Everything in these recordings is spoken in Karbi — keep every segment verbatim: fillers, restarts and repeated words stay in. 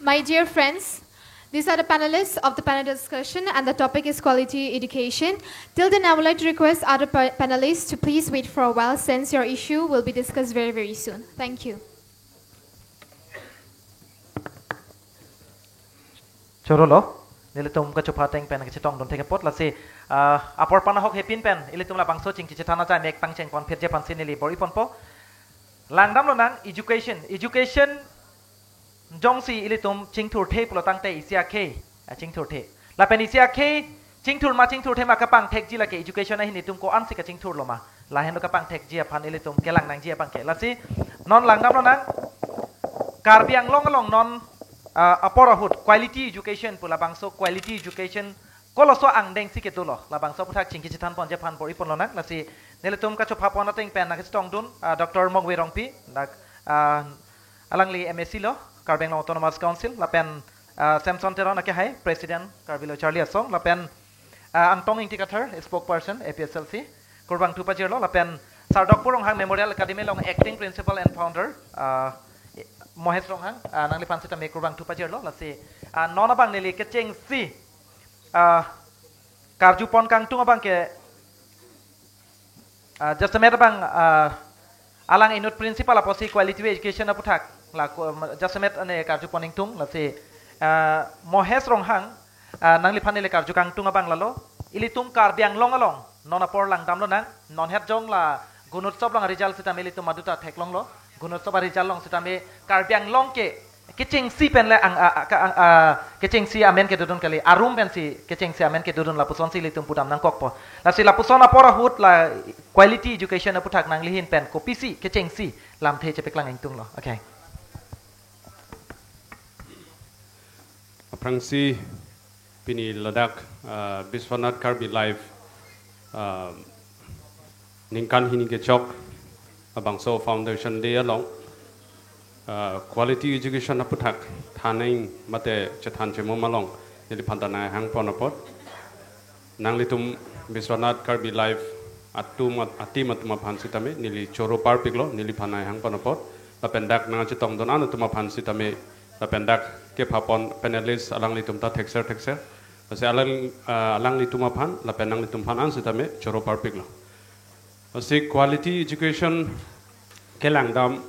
My dear friends, these are the panelists of the panel discussion, and the topic is quality education. Till then, I would like to request other pa- panelists to please wait for a while, since your issue will be discussed very, very soon. Thank you. Choro lo, nelitum kachopha ateng pen kachetongdun thek apot, lasi, ah, apor pen ahok hepin pen ilitum labangso chingki chethan ajai mek pangcheng ponphitji aphansi neli bor-i ponpo. Langdam lonang education, education jongsi ilitum chingthurthe pulo tangte isi akhei, ah, chingthurthe. Lapen isi akhei chingthur ma chingthurthe ma kapangthekji lake education ahin itum ko-ansi kachingthur lo ma. Lahenlo kapangthekji aphan ilitum kelang nangji abangke. Lasi non langdam lonang Karbi Anglong along non, ah, apor ahut quality education pu labangso quality education koloso angdeng si kedo lo, labangso aphuthak chingki chethan ponji aphan bor-i pon lonang. Lasi nelitum kachopha pon ateng pen nangkachetongdun, ah, Doctor Mokwe Rongpi, dak, ah, alangli M A C lo, Karbi Anglong Autonomous Council, lapen, ah, Samson Teron akehai, President Karbi Lo Charli Asong, lapen, ah, Angtong Ingti Kathar, spokesperson A P H L C, kurvangthu pajirlo, lapen Sar Dokpur Ronghang Memorial Academy along acting principal and founder, ah, Mohesh Ronghang, ah, nangliphan sitame kurvangthu pajirlo, lasi, ah, non abang neli kechengsi, ah, karju pon kangtung abangke, ah, jasemet abang, ah, alang inut principal apotsi quality education aphuthak la ko-, jasemet ane karju pon ingtung, lasi, ah, Mohesh Ronghang, ah, nangliphan neli karju kangtung abang lalo, ilitum Karbi Anglong along non apor langdam lonang, non het jong la Gunotsav along result sitame ilitum aduta theklonglo, Gunotsav result along sitame Karbi Anglong ke kechengsi pen le ang, a, a, ka, ang, a, kechengsi amen kedodun kali, arum pensi kechengsi amen kedodun, lapusonsi ilitum pudam nangkokpo. Lasi lapuson apor ahut la quality education aphuthak nanglihin pen kopisi kechengsi lamthe chepeklang ingtunglo. Okay. Aphrangsi pini ladak, ah, Biswanath Karbi Live, ah, ningkan hini kechok labangso Foundation Day along, ah, quality education aphuthak thaneng mate chethan chemum along neliphan ta nanghang pon apot, nanglitum Biswanath Karbi Live atum at-, atim atum aphan sitame neli choro parpiklo, neliphan nanghang pon apot, lapen dak nangchetongdun an atum aphan sitame, lapen dak kepha pon panelist alanglitum ta thekser thekser. Lasi alang, ah, alanglitum aphan, lapen nanglitum aphan an sitame choro parpiklo. Lasi quality education kelangdam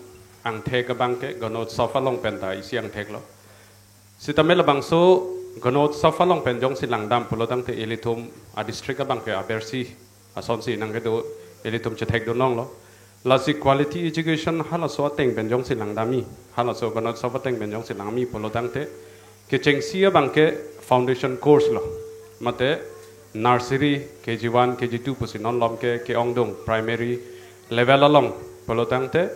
angthek abangke Gunotsav along pen ta isi angtheklo. Sitame labangso Gunotsav along pen jongsi langdam pulo tangte ilitum a-district abangke abersi asonsi nangkedo, ilitum chethekdun longlo. Lasi quality education halaso ateng pen jongsi langdamji, halaso Gunotsav ateng pen jongsi langdamji pulo tangte kechengsi abangke foundation course lo. Mate nursery, K G one, K G two pusi non malom ke ke-ongdung primary level along pulo tangte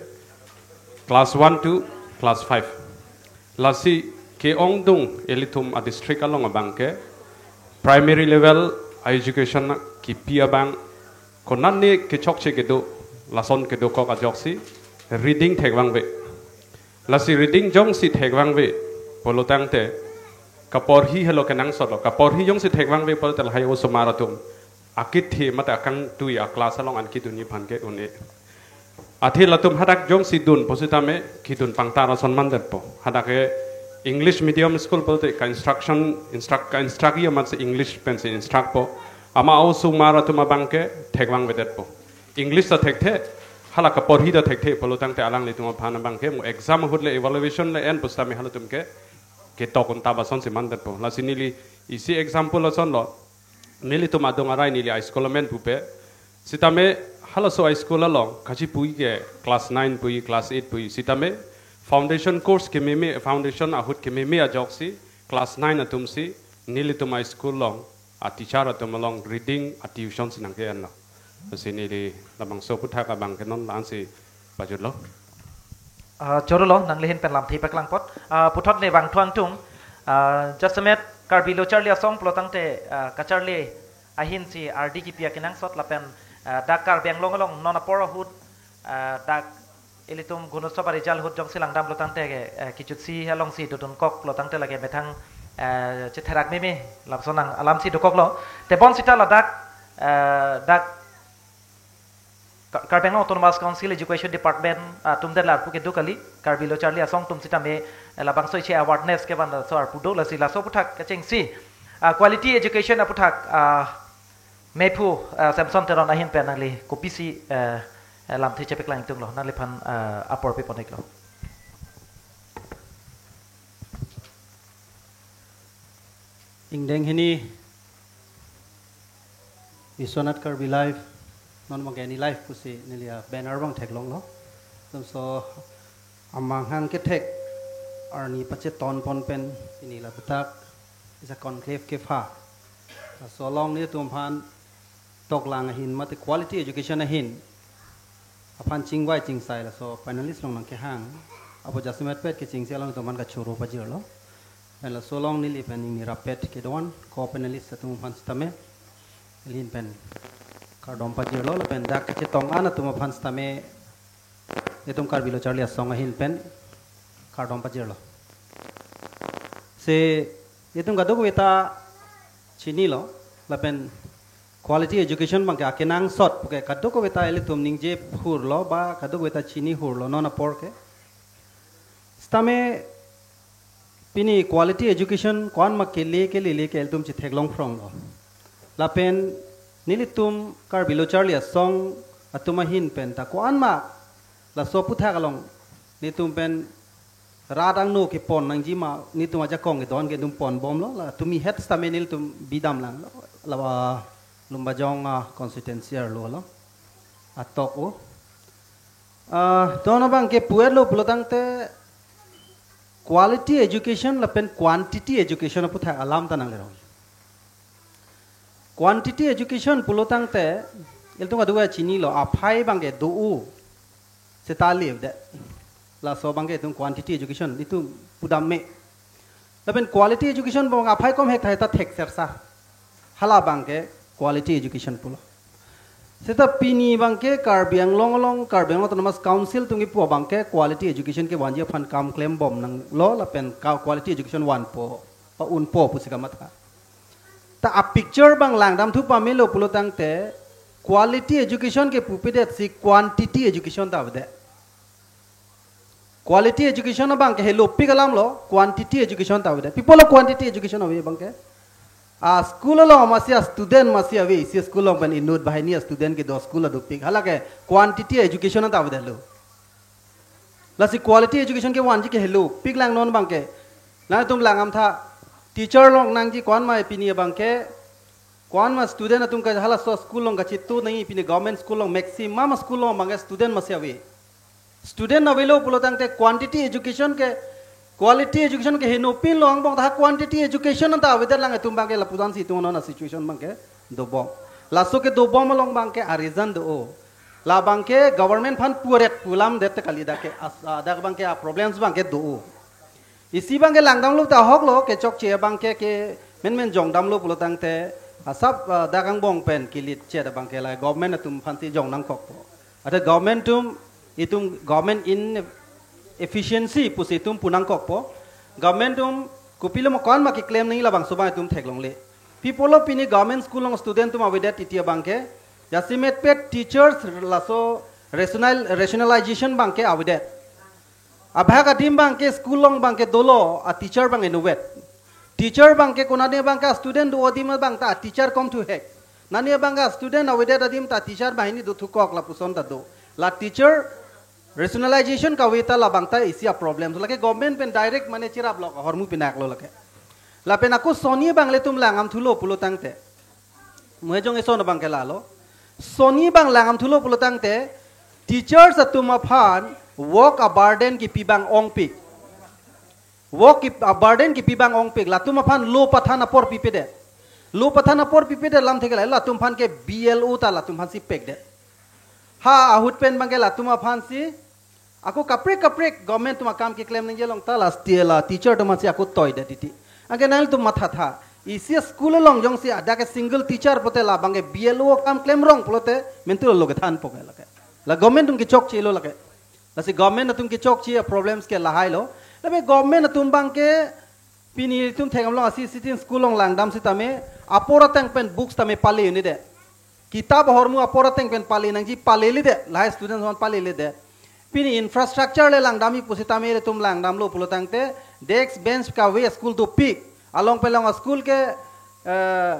class one to class five. Lasi ke-ongdung ilitum a-district along abangke primary level a-education kipi abang konatne kechokche kedo, lason kedokok ajoksi reading thekvangve. Lasi reading jongsi thekvangve pulo tangte kaporhi helo kenangsotlo. Kaporhi jongsi thekvangve pulote lahai osomar atum akethe mate akangtui a-class along an kedunji aphan ke un-e. Athe latum hadak jongsi dun pusitame kedun pangtar ason mandetpo. Hadak ke English medium school pulote ka-instruction, instruct, ka-instruct-ji amatsi English pensi instruct-po. Amat osomar atum abangke thekvangvedetpo. English ta thekthe, hala kaporhi ta thekthe pulo tangte alanglitum aphan abangke mo exam ahut le evaluation le en pusitame halatum ke ketok un-tap asonsi mandetpo. Lasi neli isi example asonlo. Nelitum adung arai neli a-school amen pupe. Sitame halaso a-school along kachipuji ke class nine puji, class eight puji. Sitame foundation course kememe, foundation ahut kememe ajoksi class nine atumsi nelitum a-school along a-teacher atum along reading a-tuition si nangke-enlo. Lasi neli labangso aphuthak abangke non la-ansi pajutlo. Ah, choro lo, nanglihin pen lamthe paklangpot. Ah, puthot ne vangthu angtung. Ah, jasemet Karbi Lo Charli Asong pulo tangte, ah, kacharli ahinsi ardi kipi akenangsot lapen, ah, dak Karbi Anglong along non apor ahut, ah, dak ilitum Gunotsav a-result ahut jongsi langdam pulo tangte ke, eh, kechutsi alongsi dodunkok pulo tangte lake methang, eh, chetherak meme lapuson nang alamsi dokoklo. Tebon sita ladak, eh, dak Ka- Karbi Anglong Autonomous Council Education Department atum det la arpu kedo kali, Karbi Lo Charli Asong atum sitame, eh, labangso iche awareness kevan laso arpu do, lasi laso aphuthak kechengsi, ah, quality education aphuthak, ah, mephu, ah, Samson Teron ahin pen nangli kopisi, eh, eh, lamthe chepeklang ingtunglo, nangliphan, ah, apor pipon-iklo. Ingdeng hini Biswanath Karbi Live, non mangke Any Live pusi neli a-banner abang theklonglo. Laso amanghang kethek arni pacheton pon pen pini laputhak isa conclave kepha. Laso along nelitum aphan toklang ahin mate quality education ahin aphan chingvai chingsai laso panelist along nangkehang. Apo jasemetpet kechengsi alangtum aphan kachoro pajirlo. Pen laso along neli pen ingni rappet kedo-an co-panelist atum aphan sitame neli ahin pen kardom pajirlo, lapen dak kachetong-an atum aphan sitame itum Karbi Lo Charli Asong ahin pen kardom pajirlo. Si itum kadokave ta chinilo, lapen quality education abangke akenangsot puke kadokave ta ilitum ningje hurlo ba kadokave ta chini hurlo non apor ke. Sitame pini quality education ko-an ma kele kelele ke ilitum chetheklong phronglo. Lapen nelitum Karbi Lo Charli Asong atum ahin pen ta ko-an ma laso aphuthak along nelitum pen rat angno kepon nangji ma nelitum ajakong kedon ke nelitum ponbomlo, la tumi het sitame nelitum bidamlanglo, la Lumbajong a-constituency arlo lo atok o. Ah, don abangke pu-etlo pulotangte quality education lapen quantity education aphuthak alam ta nanglerong. Quantity education pulotangte ilitum kadokave chinilo, aphai abangke do-o seta le de. Laso abangke itum quantity education itum pudam me. Lapen quality education abang aphai kom hek thai ta theksersa. Hala abangke quality education pulo. Seta pini abangke Karbi Anglong along, Karbi Anglong Autonomous Council atum kipu abangke quality education kevanji aphan kam klembom nanglo lapen ka quality education vanpo, pa-unpo pusi kamatha. Ta a-picture abang langdamthu pamelo pulotangte quality education ke pupedetsi quantity education ta avedet. Quality education abangke helopik alamlo, quantity education ta avedet. Pi apotlo quantity education ave abangke? A-school along masi a-student masi ave, isi school along pen inut banghini a-student kedo, school adopik. Halake quantity education ta avedetlo. Lasi quality education kevanji ke helopik lang non abangke. Nangtum langdamtha, teacher longnangji ko-an ma pini abangke, ko-an ma student atum ke halaso school along kachitu nangji, pini government school along maximum school along abangke student masi ave. Student avelo pulotangte quantity education ke, quality education ke henopinlo, angbong ta quantity education ta avedet lang itum abangke laputansi itum non a-situation abangke dobom. Laso kedobom along abangke a-reason do-o. La abangke government aphan pu-et pu alamdet kali, dak ke as-, ah, dak abangke a-problems abangke do-o. Isi abangke langdamlo ta ahoklo, kechokche abangke ke menmen jongdamlo pulotangte asap, ah, dak angbong pen kilitchet abangke la government atum aphansi jong nangkokpo. Ata government atum, itum government inefficiency pusi itum pu nangkokpo. Government atum kopilo ma ko-an ma keklem nangji labangso abang itum theklongle. Pi apotlo pini government school along student atum avedet titi abangke, jasemetpet teachers laso rational, rationalization abangke avedet. Abahak adim abangke school along abangke dolo, a-teacher abang inutvet. Teacher abangke konane abangke a-student do adim abang ta a-teacher kom thuhek. Nane abangke a-student avedet adim ta teacher banghini dothukok lapuson ta do. La teacher rationalization kave ta labang ta isi a-problem. Lake government pen direct mane chirap lok ahormu pinaklo lake. Lapen ako soni abang ilitum langdamthulo pulotangte, mo ejong eson abangke lalo. Soni abang langdamthulo pulotangte, teachers atum aphan work a-burden kipi abang ongpik. Work kip-, a-burden kipi abang ongpik. Latum aphan lo pathan apor pipedet. Lo pathan apor pipedet alamthe ke la, latum aphan ke B L O ta latum aphansi pekdet. Ha ahut pen abangke latum aphansi ako kaprek kaprek government atum akam keklem nangji along ta last year la teacher atum aphansi ako toidet titi. Anke nangtum mathatha. Isi school along jongsi ada ke single teacher pulote la abangke B L O akam klemrong pulote mentu lo kethanpo ke lake. La government atum kechokchelo lake. Lasi government atum kechokche a-problems ke lahailo. Lapen government atum abangke pini itum thekdamlong asi sitin school along langdam sitame apor ateng pen books tame pale un'edet. Kitab ahormu apor ateng pen pale nangji, paleledet, lahai students aphan paleledet. Pini infrastructure le langdamji pusitame ilitum langdamlo pulotangte, desk bench kave school dopik. Along pen along school ke, eh,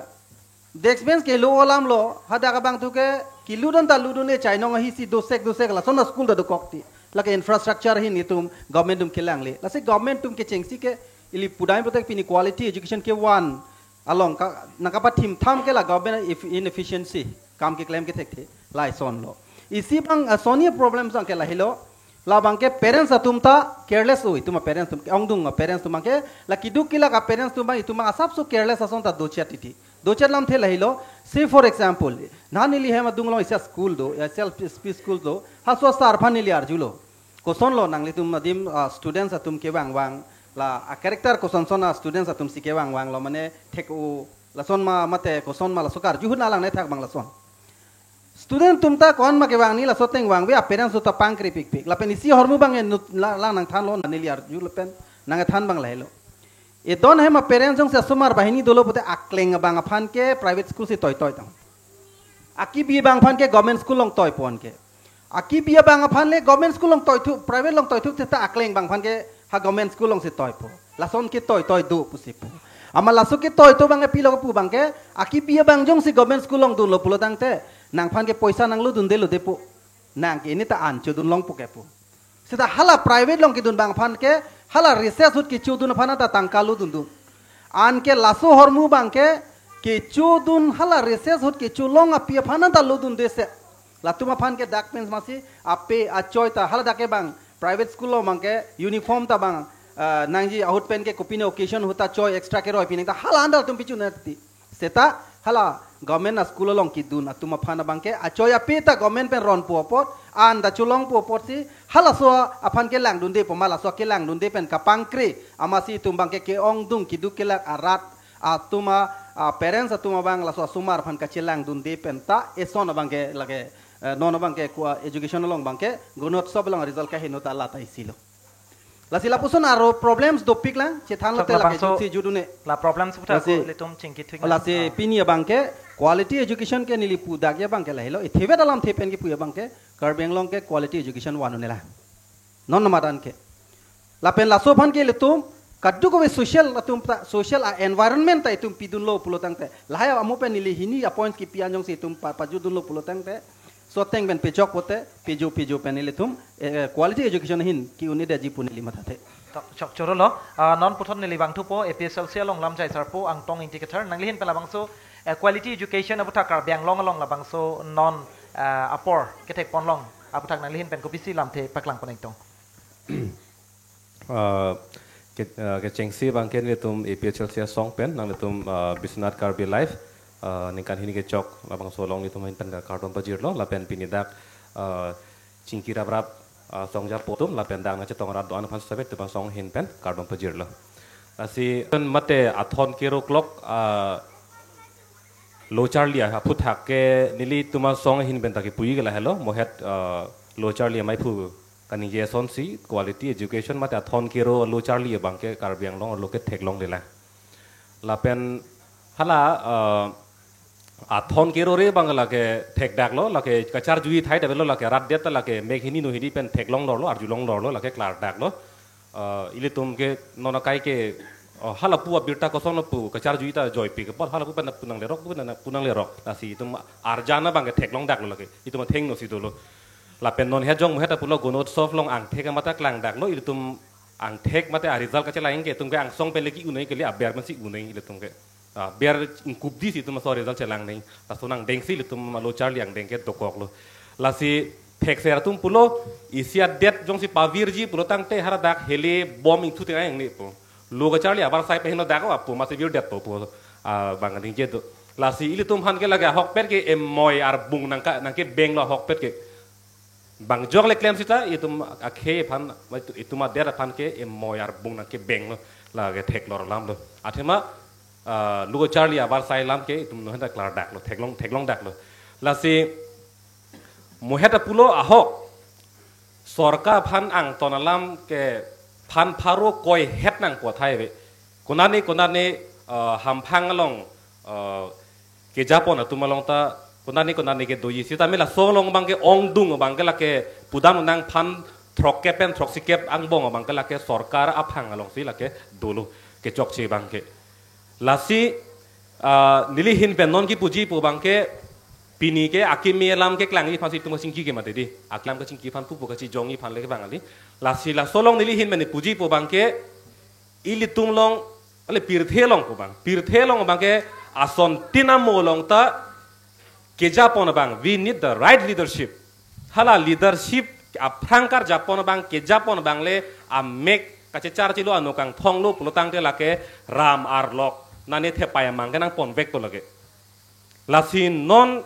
desk bench kelo alamlo, hadak abang thu ke, keludun ta ludun le chainong ahisi dosek dosek lason a school ta dokok ti. Lake infrastructure ahin itum government atum kelangle. Lasi government atum kechengsi ke ili pudam pulote pini quality education kevan along ka, nangkapathim tham ke la government if-, inefficiency, kam keklem kethekthe, lason lo. Isi abang, ah, soni problem sang ke lahelo, labang ke parents atum ta careless oi, itum a parents atum, ongdung a parents atum abang ke, la keduk kelak a parents atum abang, itum abang asapso careless ason ta dochet titi. Dochet lamthe lahelo, say for example, non neli hem adung along isi a school do, ya self speech school do, halaso a sir aphan neli arjulo. Kosonlo nanglitum adim, ah, students atum kevangvang, la a character kosonson a students atum si kevangvanglo, mane thek-o lason ma mate koson ma laso karju ahut na langnai thak abang lason. Student atum ta ko-an ma kevang ni laso ateng vangve a parents atum ta pangkrepikpik. Lapen isi ahormu abang enut la, la nangthanlo, neli arju lapen nangthan abang lahelo. Edon hem a parents jongsi asomar banghini dolo pute akleng abang aphan ke private school si toitoi tang. Akibi abang aphan ke government school along toipon ke. Akibi abang aphan le government school along toithu, private along toithu, seta akleng abang aphan ke ha government school along si toipo. Lason ketoitoi do pusi pu. Amat laso ketoitoi abang ke pilo pu abang ke, akibi abang jongsi government school along dunlo pulotangte, nangphan ke poisa nanglodundelo de pu. Nang ke ini ta an chodun longpo ke pu. Seta hala private along kedun abang aphan ke, hala recess ahut kechodun aphan ta tangka lodundun. Anke laso ahormu abang ke, kechodun hala recess ahut kecholong api aphan ta lodunde se. Latum aphan ke dak pen masi ape achoi ta hala dak ke abang private school along abang ke uniform ta abang, ah, nangji ahut pen ke kopine occasion ahut ta choi extra keroi pining ta hala andal atum pichun ati. Seta hala government a school along kedun atum aphan abang ke achoi ape ta government pen ronpo apot, an ta cholongpo apotsi halaso aphan kelangdunde pu ma laso kelangdunde pen kapangkre amatsi itum abang ke ke-ongdung keduk kelak arat atum a, a parents atum abang laso asomar aphan kachelangdunde pen ta eson abang ke lake, eh, non abang ke kua education along abang ke Gunotsav along result kaheno ta la ta isi lo. Lasi lapuson aro problems dopik lang, chethanlo Chok te lake labangso jutsi judune. La problems puta Lasi, ko ilitum chingki thik lasi na. Ah. Pini abang ke quality education ke neli pudak ya abang ke lahelo. Ithivet alamthe pen kepu ya abang ke, Karbi Anglong ke quality education van un-e lang. Non namadan ke. Lapen laso aphan ke ilitum, kaduk kave social atum ta, social a environment ta itum pidunlo pulotangte. Lahai amo pen neli hini a points kipi an jongsi itum pa, pajudunlo pulotangte. So ateng pen pejok pote, pejo pejo pen ilitum, eh, quality education ahin ki-un-edetji pu neli mathathe. To, chok choro lo. Ah, non puthot neli vangthupo, A P H L C along lamjai sarpo, Angtong Ingti Kathar, nangli ahin pen labangso, eh, quality education aputhak Karbi Anglong along labangso non, eh, apor kethekpon along aputhak nangli ahin pen kopisi lamthe paklang pon ingtong. Ah, ke, ah, kechengsi abang ke nelitum A P H L C asong pen, nanglitum, ah, Biswanath Karbi Live, ah, ningkan hini kechok labangso along nelitum ahin pen kardom pajirlo, lapen pini dak, ah, chingki raprap, ah, song japo atum, lapen dak nangchetong rat do-an aphan sitame itum asong ahin pen kardom pajirlo. Lasi, pen mate athon kero klok, ah, lo charli aputhak ke nelitum asong ahin pen ta kipuji ke lahelo, mohet, ah, lo charli amei phu kaningje asonsi quality education mate athon kero lo charli abang ke Karbi Anglong arlo ke theklongle lang. Lapen hala, ah, athon kero re abang lake thekdaklo, lake kacharjuji thai ta avelo, lake rat det ta lake mek hini no hini pen theklong lorlo, arjulong lorlo, lake klardaklo. Ah, ilitum ke non akai ke, ah, hala pu abirta kosonlo pu kacharjuji ta joipik apot, hala pu pen pu nanglerok, pu pen pu nanglerok. Lasi itum arjan abang ke theklongdaklo lake. Itum atheng no si dolo. Lapen non het jong mohet apulo Gunotsav along angthek amat ta klangdaklo, ilitum angthek mate a result kachelang ke itum ke angsong pen le ki-un-e kali, aber pensi un-e ilitum ke. Ah, aber ingkupdi si itum laso result chelang nang. Laso nangdengsi ilitum lo charli angdeng ke dokoklo. Lasi thekser atum pulo, isi adet jongsi pavirji pulotangte haladak hele bom ingthu tenga ingne pu. Lo kacharli avarsai peheno dak apu masi virdetpo pu, ah, bang ningje do. Lasi ilitum aphan ke lake ahokpet ke emoi arbung nangka, nangkebenglo ahokpet ke. Bang jok le klem sita, itum akhei aphan, itum adet aphan ke emoi arbung nangkebenglo, lake theklor alamlo. Athema, ah, lo kacharli avarsai alam ke itum non ta klardaklo, theklong, theklongdaklo. Lasi mohet apulo ahok, sorkar aphan angton alam ke phan pharo koihet nangpo thai ave. Konane, konane, ah, hamphang along, ah, kejapon atum along ta Konatne konatne ke doji, sitame laso along abangke ongdung abangke lake pudam nangphan throkkep pen throksikep angbong abangke lake sorkar aphang alongsi lake dolo, kechokche abangke. Lasi, ah, neli ahin pen non kipuji pu abangke, pini ke akimi alam keklangji aphansi itum kachingki ke mati di. Aklam kachingki aphan pupu kachijongji aphan le kevang kali. Lasi laso along neli ahin pen puji pu abangke, ilitum along, ale pirthe along pu abang. Pirthe along abangke asontin amo along ta kejapon abang. We need the right leadership. Hala leadership aphrang karjapon abang, kejapon abang le amek kachecharchilo, ano kangthonglo pulotangte lake ram arlok nane thepai amang ke nangponvekpo lake. Lasi non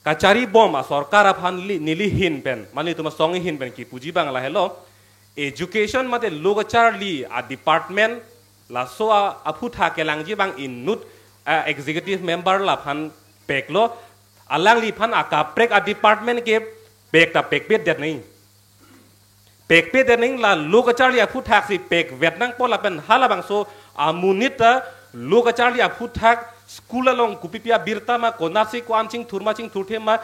kacharibom asorkar aphan neli, neli ahin pen, mane itum asong ahin pen kipuji abang lahelo, education mate lo kacharli a department, laso a, aphuthak kelangji abang inut, a, executive member laphan peklo, alangliphan akaprek a department ke pek ta pekpedet nang. Pekpedet nang, la lo kacharli aphuthak si pekvet nangpo lapen halabangso amonit ta lo kacharli aphuthak school along kopipi abirta ma, konatsi ko-an chingthur ma chingthurthe ma,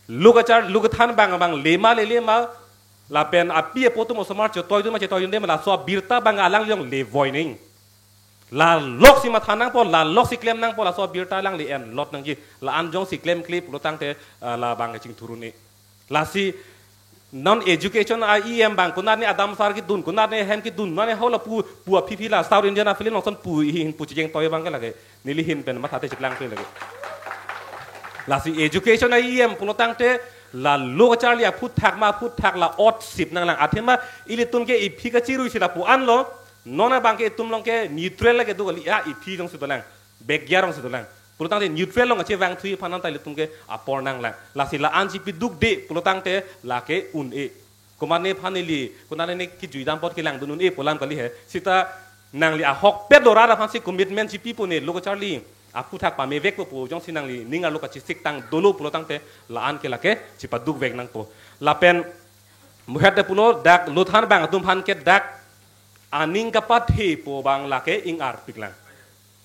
lo kachar, lo kethan abang abang le ma lele ma, lapen api apo atum osomar chetoidun ma chetoidunde ma, laso abirta abang alangli along le voi nang. La loksi matha nangpo, la loksi klem nangpo, laso abirta alangli enlot nangji. La-an jongsi klemkle pulotangte, ah, labang kachingthur un-e. Lasi non education a E M abang, konatne Adam Sir kedun, konatne hem kedun, nane hola pu, pu aphi aphi la South Indian a film nongson pu ahin pu chijeng toi abangke lake. Neli ahin pen mathate chiklang pe lake. Lasi education a E M pulotangte la lo kacharli aphuthak ma aphuthak la otsip nanglang. Athema ilitum ke iphi kachiruisi lapu anlo, non abangke itum along ke neutral lake do kali, a iphi jongsi dolang, begya jongsi dolang. Pulotangte neutral along kachevangthu aphan anta ilitum ke apor nanglang. Lasi la-an chipidukde pulotangte lake un-e. Komatne aphan ili, konatne kijui dam apot kelangdun un-e pu alam kali he. Sita nangli ahokpet dorat aphansi commitment chipipo ne, lo kacharli aphuthak pamevekpo pu jongsi nangli ning arlo kachesik tang dolo pulotangte la-an ke lake chipadukvek nangpo. Lapen muhet te pulo dak lo than abang atum aphan ke dak aning kapathe pu abang lake ing-arpiklang.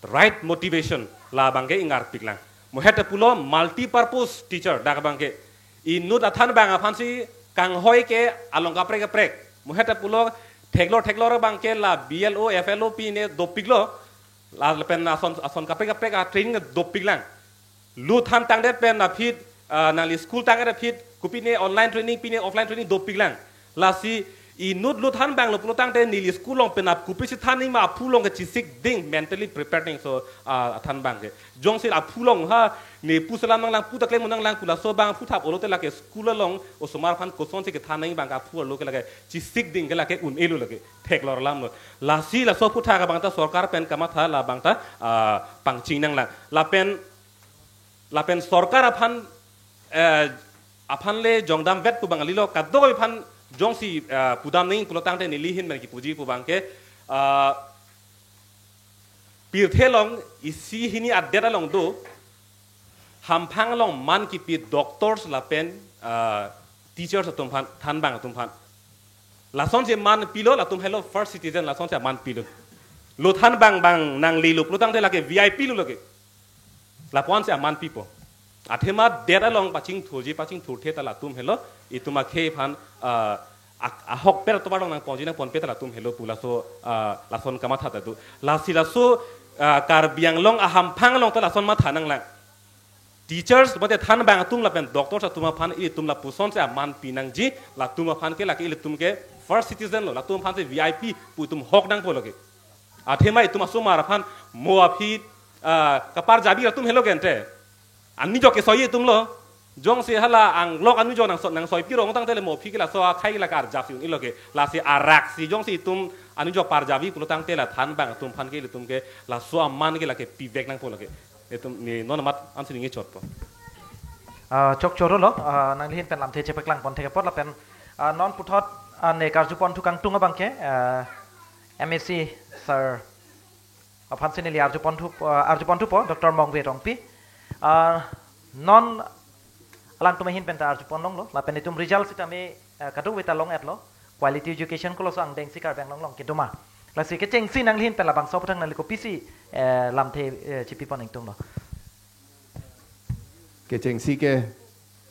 Right motivation labangke ing-arpiklang. Muhet te pulo multi-purpose teacher dak abangke. Inut athan abang aphansi kanghoi ke along kaprek kaprek. Muhet te pulo theklor theklor abangke la B L O, F L O pine dopiklo. Lapen ason, ason kaprek kaprek a training dopiklang. Lo than tangdet pen aphi, ah, nangli school tangdet aphi, kopine online training, pine offline training dopiklang. Lasi inut lo than abang lo pulotangte neli school along penap kopisi than nang ma aphu along kachesik ding, mentally prepared nangji laso, ah, athan abangke. Jongsi aphu along ha ne pu selam nanglang, pu ta klem nanglang pu laso abang aphuthak olo te lake school along osomar aphan kosonsi kethan nangji abang aphu olo ke lake chesik ding ke lake un-elo lake theklor alamlo. Lasi laso aphuthak abang ta sorkar pen kamatha labang ta, ah, pangching nanglang. Lapen, lapen sorkar aphan, eh, aphan le jongdamvet pu abang kalilo, kadokave aphan jongsi, eh, pudam nangji pulotangte neli ahin pen kipuji pu abangke, eh, pirthe along isi hini adet along do, hamphang along man kipi doctors lapen, eh, teachers atum aphan, than abang atum aphan. Lasonsi man pilo, latum helo first citizen, lasonsi man pilo. Lo than abang abang nanglelo pulotangte lake V I P lo lake. Lapuansi man pipo. Athema det along pachingthurji, pachingthurthe ta latum helo, itum akhei aphan, ah, ak-, ahokpet atovar along nangponji nangponpe ta latum helo pu laso, ah, lason kamatha ta do. Lasi laso, ah, Karbi Anglong ahamphang along ta lason matha nanglang. Teachers mate than abang atum lapen doctors atum aphan ilitum lapusonsi man pinangji, latum aphan ke lake ilitum ke first citizen lo, latum aphansi V I P pu itum hok nangpo lake. Athema itum asomar aphan mo aphi, ah, kaparjabi latum helo gente. Anijok kesoi itum lo. Jongsi hala anglok anijok nangso-, nangsoipi rong tangte le mo aphi ke laso akhai la karjap si un-elo ke. Lasi araksi jongsi itum anijok parjabi pulotangte la than abang atum aphan ke ilitum ke laso aman ke lake pivek nangpo lake. Itum ne non amat ansi ningje chotpo. Ah, chokchorolo, ah, nangli ahin pen lamthe chepaklangpon thek apot lapen, ah, non puthot, ah, ne karjuponthu kangtung abangke, ah, M A C sir aphansi neli arjuponthu, ah, arjuponthupo Doctor Mongve Rongpi. Ah, non alangtum ahin pen ta arjupon longlo, lapen itum result sitame, ah, kadokave ta long-etlo, quality education koloso angdengsi Karbi Anglong along kedo ma. Lasi kechengsi nangli ahin pen labangso aphuthak nangli kopisi, eh, lamthe, eh, chipipon ingtunglo. Kechengsi ke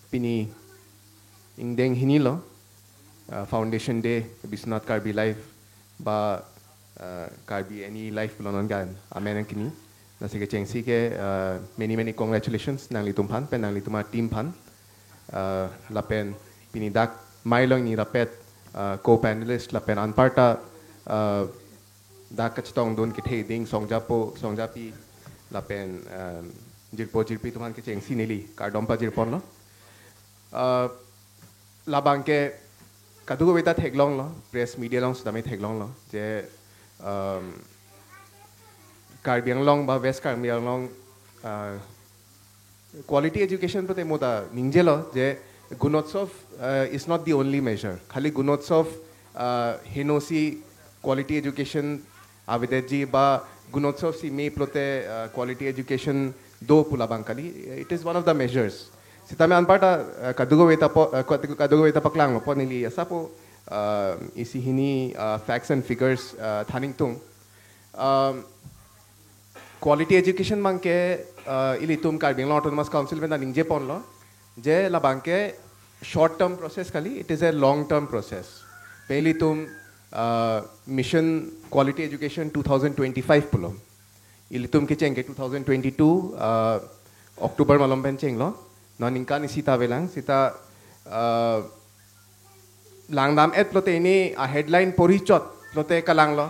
pini ingdeng hini lo, uh, Foundation Day, Biswanath Karbi Life, ba, uh, Karbi Any Life pulo non kan, amen kini. Lasi kechengsi ke, uh, many, many congratulations nanglitum aphan, pen nanglitum a-team aphan. Uh, lapen pini dak mailong ni rapet, uh, co-panelist, lapen anparta, uh, dak kachetongdun kethe ding songjapo, songjapi, lapen, um, jirpo jirpi atum aphan kechengsi neli kardom pajirponlo. Uh, labang ke kadokave ta theklonglo, press media along sitame theklonglo, je, um, Karbi Anglong ba West Karbi Anglong, uh, quality education pulote mo ta ningjelo je Gunotsav, uh, is not the only measure. Khali Gunotsav, uh, henosi quality education avedetji ba Gunotsav si me pulote, uh, quality education do pu labang kali. It is one of the measures. Sitame anparta, uh, kadokave ta po, uh, kadu- kadokave ta paklangpo neli asapo, uh, isi hini, uh, facts and figures, uh, than ingtung. Um, quality education abang ke, uh, ilitum Karbi Anglong Autonomous Council pen ta ningjeponlo je labang ke short term process kali, it is a long term process. Pen ilitum, uh, Mission Quality Education two thousand twenty-five pulo. Ilitum kecheng ke two thousand twenty-two, uh, October malom pen chenglo. Non ningkan isi ta avelang, sita, uh, langdam-et pulote ini a-headline pori chot pulote kalanglo.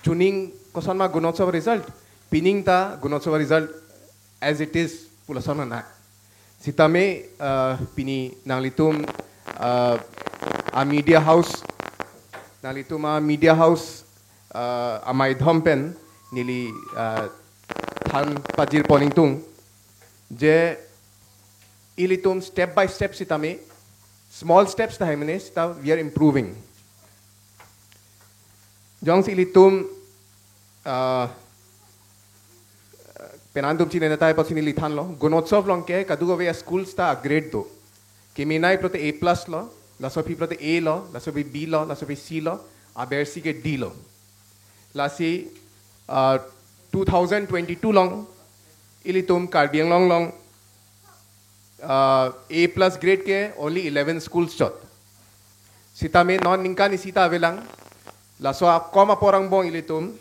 Chuning kosonma Gunotsav result, pining ta Gunotsav result as it is pu lason anak. Sitame, uh, pini nanglitum, uh, a-media house, nanglitum a-media house, uh, amaidhom pen neli, uh, than pajirpon ingtung je ilitum step by step sitame, small steps ta hai mene sita we are improving. Jongsi ilitum, uh, penan atum chini neta apotsi neli thanlo, Gunotsav along ke kadokave a-schools ta a-grade do. Kemenei pulote A plus lo, laso aphi pulote A lo, laso aphi B lo, laso aphi C lo, abersi ke D lo. Lasi, uh, two thousand twenty-two along ilitum Karbi Anglong along, uh, A plus grade ke only eleven schools chot. Sitame non ningkan isi ta avelang. Laso akom apor angbong ilitum,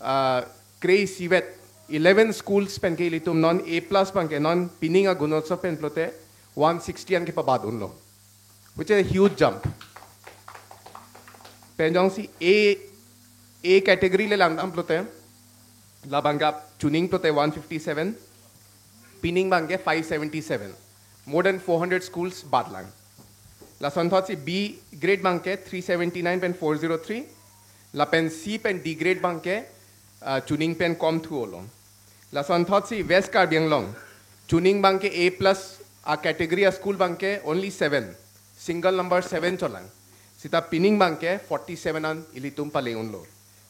uh, kre isivet eleven schools pen ke ilitum non A plus abang ke non pining a-Gunotsav pen pulote one sixty an kepabad unlo, which is a huge jump. Pen jongsi A, A category le langdam pulote, labang ke chuning pulote one fifty-seven, pining abang ke five seventy-seven. More than four hundred schools badlang. Lasonthotsi B grade abang ke three seventy-nine pen four zero three. Lapen C pen D grade abang ke, uh, chuning pen kom thu olo. Lasonthotsi West Karbi Anglong, chuning abang ke A plus a-category a-school abang ke only seven. Single number seven cholang. Sita pining abang ke forty-seven an ilitum pale unlo.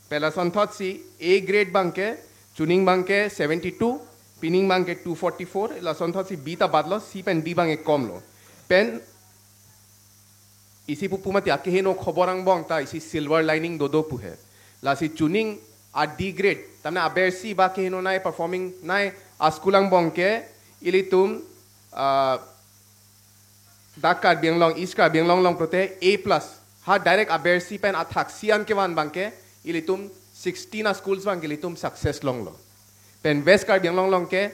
Pen lasonthotsi A grade abang ke, chuning abang ke seventy-two, pining abang ke two forty-four, lasonthotsi B ta badlo, C pen D abang ke komlo. Pen isi pupu mati akeheno khobor angbong ta isi silver lining dodo pu he. Lasi chuning a-D grade, tamne abersi ba kehenonei performing nei a-school angbong ke ilitum, ah, dak Karbi Anglong, East Karbi Anglong along pulote A plus. Ha direct abersi pen athaksi an kevan abang ke ilitum sixteen a-schools abang ke ilitum success longlo. Pen West Karbi Anglong along ke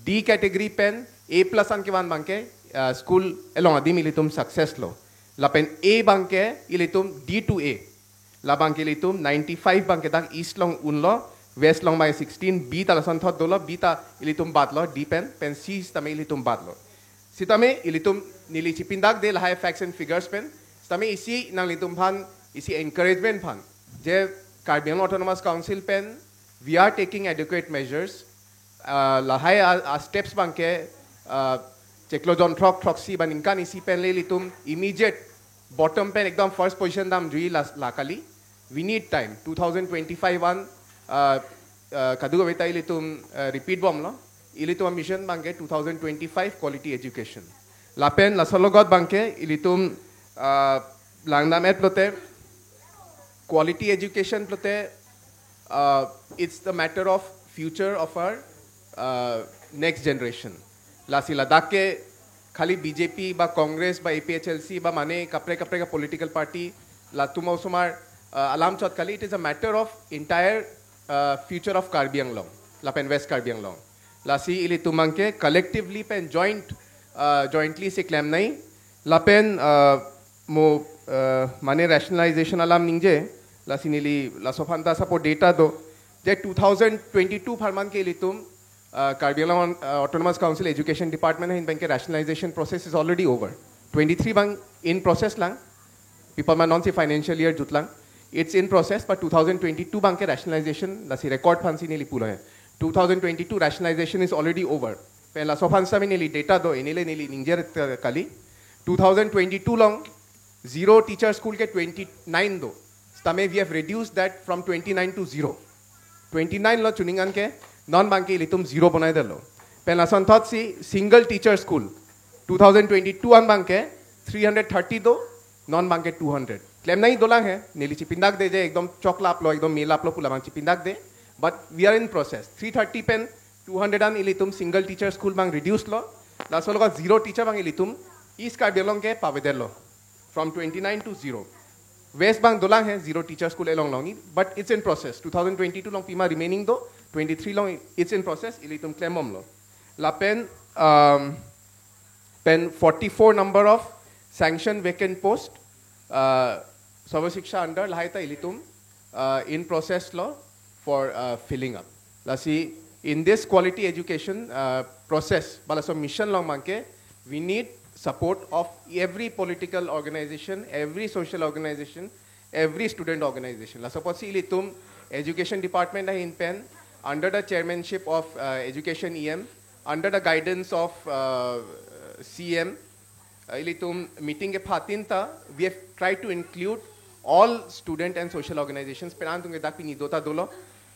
D category pen A plus an kevan abang ke, ah, school along adim ilitum success lo. Lapen A abang ke ilitum D to A. Labang ke ilitum ninety-five abang ke dak East along unlo, West along abang sixteen, B ta lasonthot dolo, B ta ilitum badlo, D pen, pen C sitame ilitum badlo. Sitame ilitum neli chipindakde lahai facts and figures pen, sitame isi nanglitum aphan, isi encouragement aphan. Je Karbi Anglong Autonomous Council pen, we are taking adequate measures. Ah, lahai a, a-steps abang ke, ah, chiklo jon throk throksi ba ningkan isi pen le ilitum immediate bottom pen ekdom first position damjui la, la kali. We need time. Two thousand twenty-five an, ah, ah, kadokave ta ilitum, ah, repeat bomlo. Ilitum a-mission abang ke two thousand twenty-five quality education. Lapen laso alogot abang ke ilitum, ah, langdam-et pulote quality education pulote, uh, it's the matter of future of our, uh, next generation. Lasi ladak ke khali B J P ba Congress ba A P H L C ba mane kaprek kaprek political party latum osomar uh, alam chot kali, it is a matter of entire uh, future of Karbi Anglong lapen West Karbi Anglong. Lasi ilitum abangke collectively pen joint uh, jointly si klemnei lapen uh, mo uh, mane rationalization alam ningje. Lasi neli laso aphan ta support data do je two thousand twenty-two apharman ke ilitum uh, Karbi Anglong uh, Autonomous Council Education Department ahin abangke rationalization process is already over. Twenty-three abang in process lang. People man non si financial year jutlang. It's in process, but two thousand twenty-two abangke rationalization lasi record aphan si neli pulo hai. Two thousand twenty-two rationalization is already over. Pen laso aphan sami neli data do, inile neli ningjer kali. Two thousand twenty-two along zero teacher school ke twenty-nine do. Sitame we have reduced that from twenty-nine to zero. Twenty-nine lo chuning an ke non abangke ilitum zero bonai detlo. Pen lason thot si single teacher school two thousand twenty-two an abangke three hundred thirty do, non abangke two hundred. Klemnei dolang he, neli chipindak de je ekdom choklap lo, ekdom melap lo pu labang chipindak de. But we are in process. Three thirty pen two hundred an ilitum single teacher school abang reduce lo. Laso lo zero teacher abang ilitum East Karbi Anglong ke pavedetlo. From twenty-nine to zero. West abang dolang he zero teacher school along along, but it's in process. Two thousand twenty-two along pima remaining do, twenty-three along it's in process, ilitum klembomlo. Lapen um, pen forty-four number of sanction vacant post uh, Sarva Shiksha under lahai ta ilitum uh, in process lo for uh, filling up. Lasi in this quality education uh, process, balaso mission along abangke, we need support of every political organization, every social organization, every student organization. Laso apotsi ilitum education department ahin pen under the chairmanship of uh, education E M, under the guidance of uh, C M, uh, ilitum meeting kephatin ta, we have tried to include all student and social organizations. Pen an atum ke dak pini do ta dolo,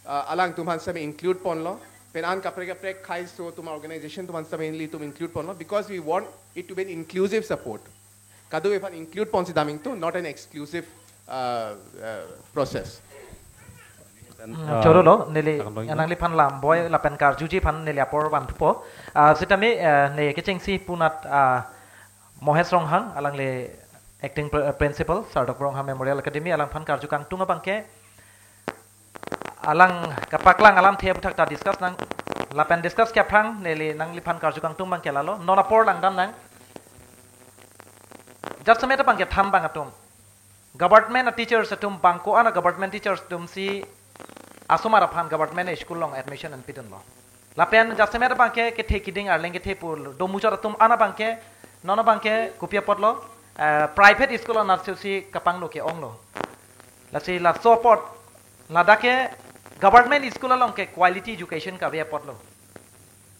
uh, alangtum aphan sami include ponlo. Pen an kaprek kaprek khaiso atum organization atum aphan sami ilitum include ponlo because we want it to be an inclusive support. Kadokave aphan include ponsi daming to, not an exclusive uh, uh, process. Hmm, choro lo, neli nangliphan lam boy lapen karjuji aphan neli apor van thupo. Uh, sitame uh, ne kechengsi punat uh, Mohesh Ronghang, alangli acting pr- principal Sardok Ronghang Memorial Academy, alangphan karju kangtung abangke alang kapaklang alamthe aputhak ta discuss nang, lapen discuss ke aphrang neli nangliphan karju kangtung abangke lalo, non apor langdam nang. Jasemet abangke than abang atum, government a teachers atum bangko ana government teachers atum si asomar aphan government a school along admission an pidunlo. Lapen jasemet abangke kethe kiding arleng kethe pu do muchot atum ana abangke, non abangke kopi apotlo, uh, private school anat si kapangno ke-onglo. Lasi laso apot ladak ke government school along ke quality education kave apotlo.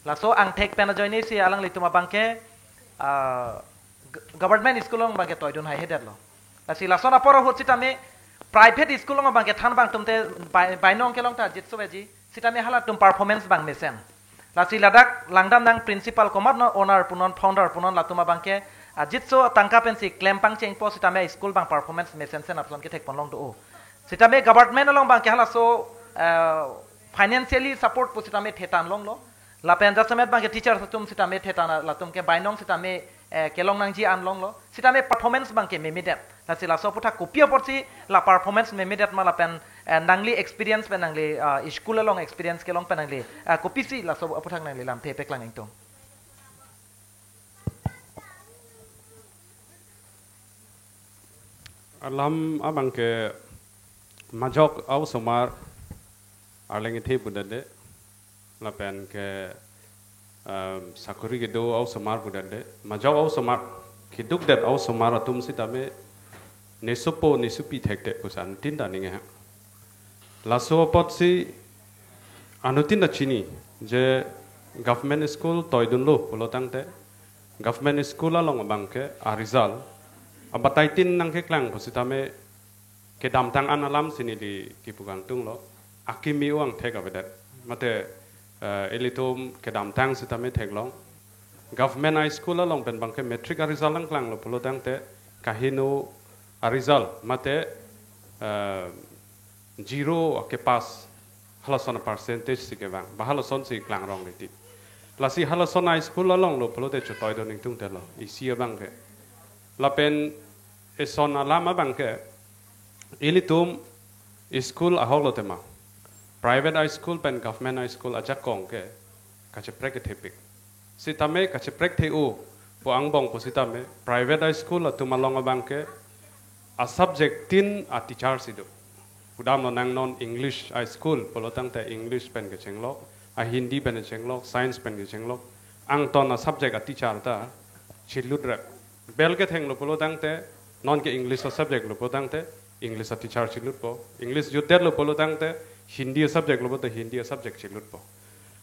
Laso angthek pen ajoine si alanglitum abangke uh, government school along abangke toidun hai hedetlo. Lasi lason apor ahut sitame private school along abangke than abang atum te bai- bainong kelong ta jitso veji, sitame halatum performance abang mesen. Lasi ladak langdam nang principal komat no owner punon founder punon latum abangke uh, jitso tangka pensi klem pangchengpo sitame school abang performance mesen sen apson kethek ponlong do. Sitame government along abangke halaso uh, financially support pu sitame thetan longlo. Lapen jasemet abangke teachers atum sitame thetan latum ke bainong sitame eh, kelong nangji an longlo. Sitame performance abangke memedet. Lasi laso aputhak kopi apotsi la performance memedet ma lapen eh, nangli experience pen nangli uh, school along experience kelong pen nangli uh, kopisi laso aputhak nangli lamthe peklang ingtung. Alam abangke majok a-osomar arleng kethe pudetde, lapen ke um, sakori kedo a-osomar pudetde, majok a-osomar, keduk det a-osomar atum sitame nesopo nesopi thekte pusi anuttin ta ninge ha. Laso apotsi anuttin ta chini je government school toidunlo pulo tangte government school along abangke a-result abataitin nangkeklang pusitame kedamtang an alam si neli kipu kangtunglo, akimi angthek avedet. Mate uh, ilitum kedamtang sitame theklong. Government high school along pen abangke matric a-result nangklanglo pulo tangte kaheno a-result mate uh, zero akepass halason percentage si kevang, ba halason si klangrong riti. Lasi halason a-school along lo pulote chotoi do ningtung telo, isi abang ke. Lapen eson alam abang ke, ilitum school ahok lo tema. Private a-school pen government a-school ajakong ke kacheprek kethepik. Sitame kacheprek the-o pu angbong pusitame private a-school atum along abang ke a-subject tin a-teacher si do. Pudamlo nang non English a-school pulo tangte English pen kechenglok, a-Hindi pen kechenglok, science pen kechenglok. Angton a-subject a-teacher ta chilut rep. Bel kethenglo pulo tangte, non ke English a-subject lo pulo tangte, English a-teacher chilutpo. English jutdetlo pulo tangte, Hindi a-subject lo pulote Hindi a-subject chilutpo.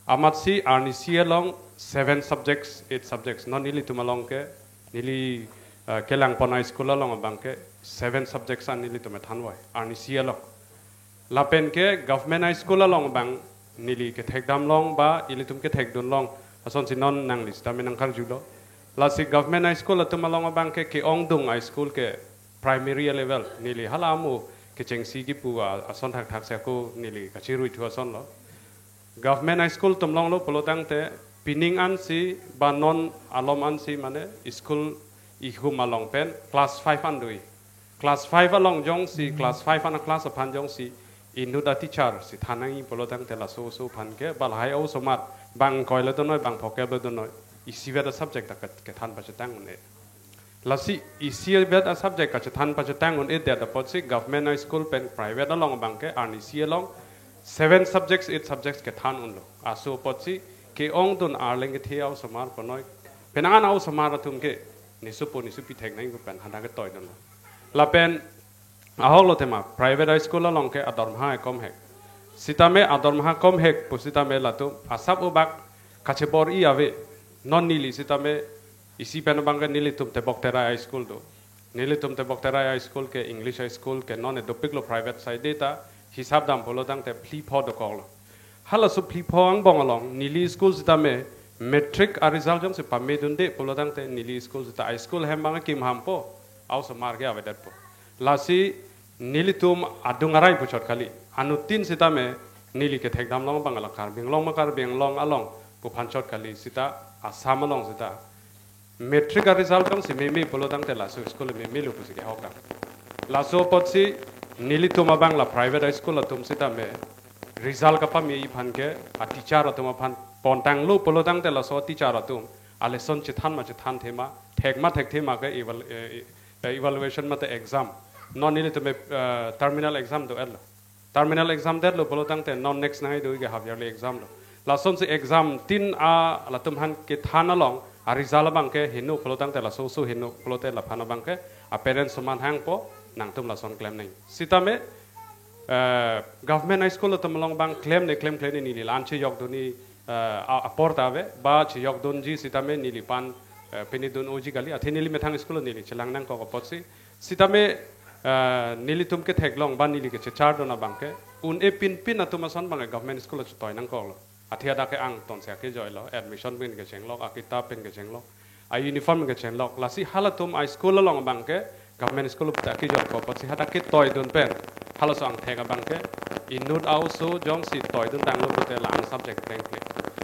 Amatsi arnisi along seven subjects, eight subjects. Non nelitum along ke, neli uh, kelangpon a-school along abang ke seven subjects an nelitum ethanvoi, arnisi along. Lapen ke government a-school along abang neli kethekdam long ba ilitum kethekdun long, asonsi non nangli sitame nangkarjulo. Lasi government a-school atum along abang ke ke-ongdung a-school ke primary level, neli hala amu kechengsi kipu a-, ason thakthak si ako neli kachirui thu ason lo. Government a-school atum along lo pulo tangte, pining ansi ba non alom ansi mane school ihum along pen class five an do-i. Class five along jongsi, class five an a-class aphan jongsi inut a-teacher si than nangji pulo tangte laso oso aphan ke ba lahai osomar bang ingkoilo donoi, bang phokeplo donoi, isivet a-subject ta ke, kethan pachetang un-e. Lasi isivet a-subject kachethan pachetang un-edet apotsi government a-school pen private along abang ke arnisi along seven subjects, eight subjects kethan unlo. Laso apotsi ke-ongdun arleng kethe a-osomar ponoi, penang an a-osomar atum ke nesopo nesopi thek nangji pu pen hadak ketoidunlo. Lapen ahok lo tema, private a-school along ke adormaha ekom hek. Sitame adormaha kom hek pusitame latum asap obak kachebor-i ave. Non neli sitame isi pen abang ke nelitum Tebok Terai a-school do. Nelitum Tebok Terai a-school ke English a-school ke non edopiklo private side ta hisap dam pulo tangte phli pho dokoklo. Halaso phli pho angbong along neli school sitame matric a-result jongsi pamedunde pulo tangte neli school sita a-school hem abang kim hampo, a-osomar ke avedetpo. Lasi nelitum adung arai puchot kali. Anuttin sitame neli kethekdam long abang la Karbi Anglong ma Karbi Anglong along pu phanchot kali sita Assam along sita. Matric a-result jongsi meme pulo tangte laso school memelo pusi kehok dam. Laso apotsi nelitum abang la private a-school atum sitame result kapame aphan ke a-teacher atum aphan pontanglo pulo tangte laso teacher atum a-lesson chethan ma chethanthe ma, thek ma thekthe ma ke eval-, eh, eh, evaluation mate exam. Non nelitum, eh, terminal exam do-etlo. Terminal exam detlo pulo tangte non next nangai do ke half yearly exam lo. Lasonsi exam tin a latum aphan kethan along a-result abang ke heno pulo tangte laso oso heno pulote laphan abang ke a-parents atum aphan hangpo, nangtum lason klem nang. Sitame, eh, government a-school atum along abang klemne klemkle ne neli la-an chejokdunji, eh, a-, apor ta ave, ba chejokdunji sitame neliphan, eh, pini dun-oji kali, athe neli methang school neli chelang nangkok apotsi. Sitame, eh, nelitum ketheklong ba neli kechechardun abang ke, un-e pinpin atum ason abang ke government school chotoi nangkoklo. Athe hadak ke angton si akejoilo, admission pen kechenglok, akitap pen kechenglok, a-uniform pen kechenglok. Lasi halatum a-school along abang ke government school ta akejoikok apotsi hadak ketoidun pen halaso angthek abang ke inut a-oso jongsi toidun tanglo pulote la-an subject plengple.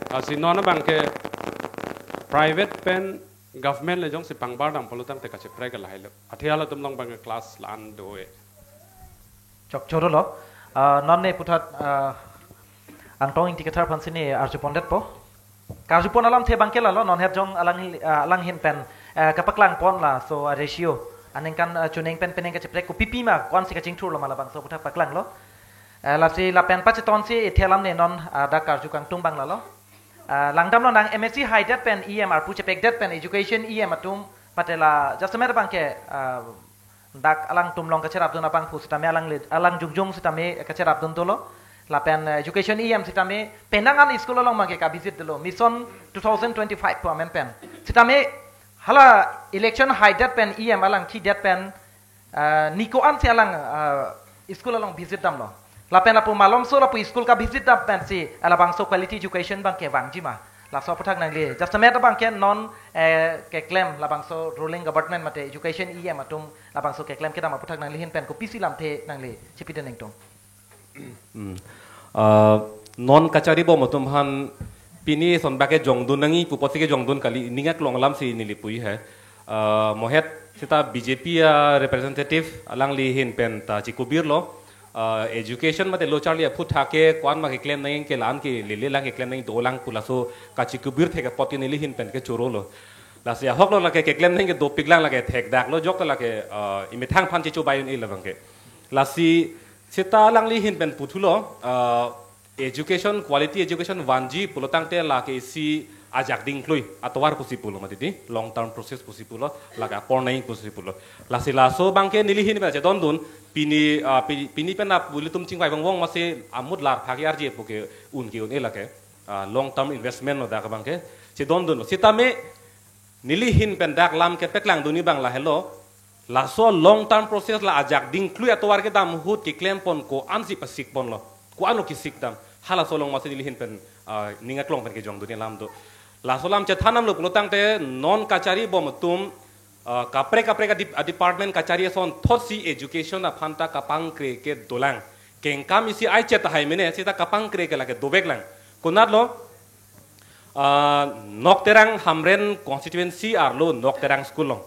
Lasi non abang ke private pen government le jongsi pangbar dam pulo tangte kacheprek lahailo. Athe halatum along abang ke class la-an do-e. Chokchorolo. Ah, non ne puthot, ah, Angtong Ingti Kathar aphansi ne arjupondetpo. Karjupon alamthe abang ke lalo, non het jong alang hi-, ah, alang ahin pen, eh, kapaklangpon laso, ah, ratio. Aningkan, ah, chuning pen penang kacheprek kopipi ma, ko-ansi kachingthurlo ma labangso aputhak paklanglo. Eh, lasi lapen pachetonsi ethe alam ne non, ah, dak karju kangtung abang lalo. Ah, langdamlo nang M S C haidet pen E M arpu chepekdet pen education E M atum patela jasemet abang ke, ah, dak alangtum along kacherapdun abang pusitame alangle, alang jongjong sitame kacherapdun dolo. Lapen, eh, education E M sitame penang an school along abang ke ka-visit dolo. Mission two thousand twenty-five pu amen pen. Sitame hala election haidet pen E M alang thidet pen, eh, ni ko-ansi alang, eh, school along visit damlo. Lapen lapu malomso lapu school ka-visit dam pensi, eh, labangso quality education abang ke vangji ma. Laso aputhak nangli. Jasemet abang ke non, eh, keklem labangso ruling government mate education E M atum labangso keklem kedam aputhak nangli ahin pen kopisi lamthe nangli chepidun ningtung. Hmm. Ah, non kacharibom atum aphan Pini son bak ke jongdun nangji pu apotsi kejongdun kali, ning aklong alam si neli pu he. Ah, mohet seta B J P a representative alangli ahin pen ta chikubir lo. Ah, education mate lo charli aphuthak ke ko-an ma keklem nangji ke la-an ke lele lang keklem nangji dolang pu laso kachikubir thek apot ke neli ahin pen kechoro lo. Lasi ahok lo lake keklem nangji ke dopik lang lake thekdak lo jok ta lake, ah, emethang aphan chicho bai un-e labang ke. Lasi seta alangli ahin pen puthulo, ah, education, quality education vanji pulo tangte lake isi ajak dingklui atovar pusi pulo mati di, long term process pusi pulo, lake apor nangji pusi pulo. Lasi laso abang ke neli ahin pen chedondun, pini, ah, pi-, pini pen ap ilitum chingvai vong vong masi amut lar phak arje pu ke un ke un-e lake, ah, long term investment lo dak abang ke chedondun lo. Sitame neli ahin pen dak lam kepaklangdun abang lahelo. Laso long term process la ajak dingklui atovar kedam ahut keklem pon ko-an si pasik ponlo, ko-an lo kesik dam. Halaso along masi neli ahin pen, ah, ning aklong pen kejongdun alam do. Laso alam chethan damlo pulo tangte non kachari bom atum, ah, kaprek kaprek a dep-, a department kachari ason thotsi education aphan ta kapangkre ke dolang. Kengkam isi ai chet tahai mene seta kapangkre ke lake dovek lang. Konat lo, ah, Nokterang Hamren constituency arlo Nokterang school along.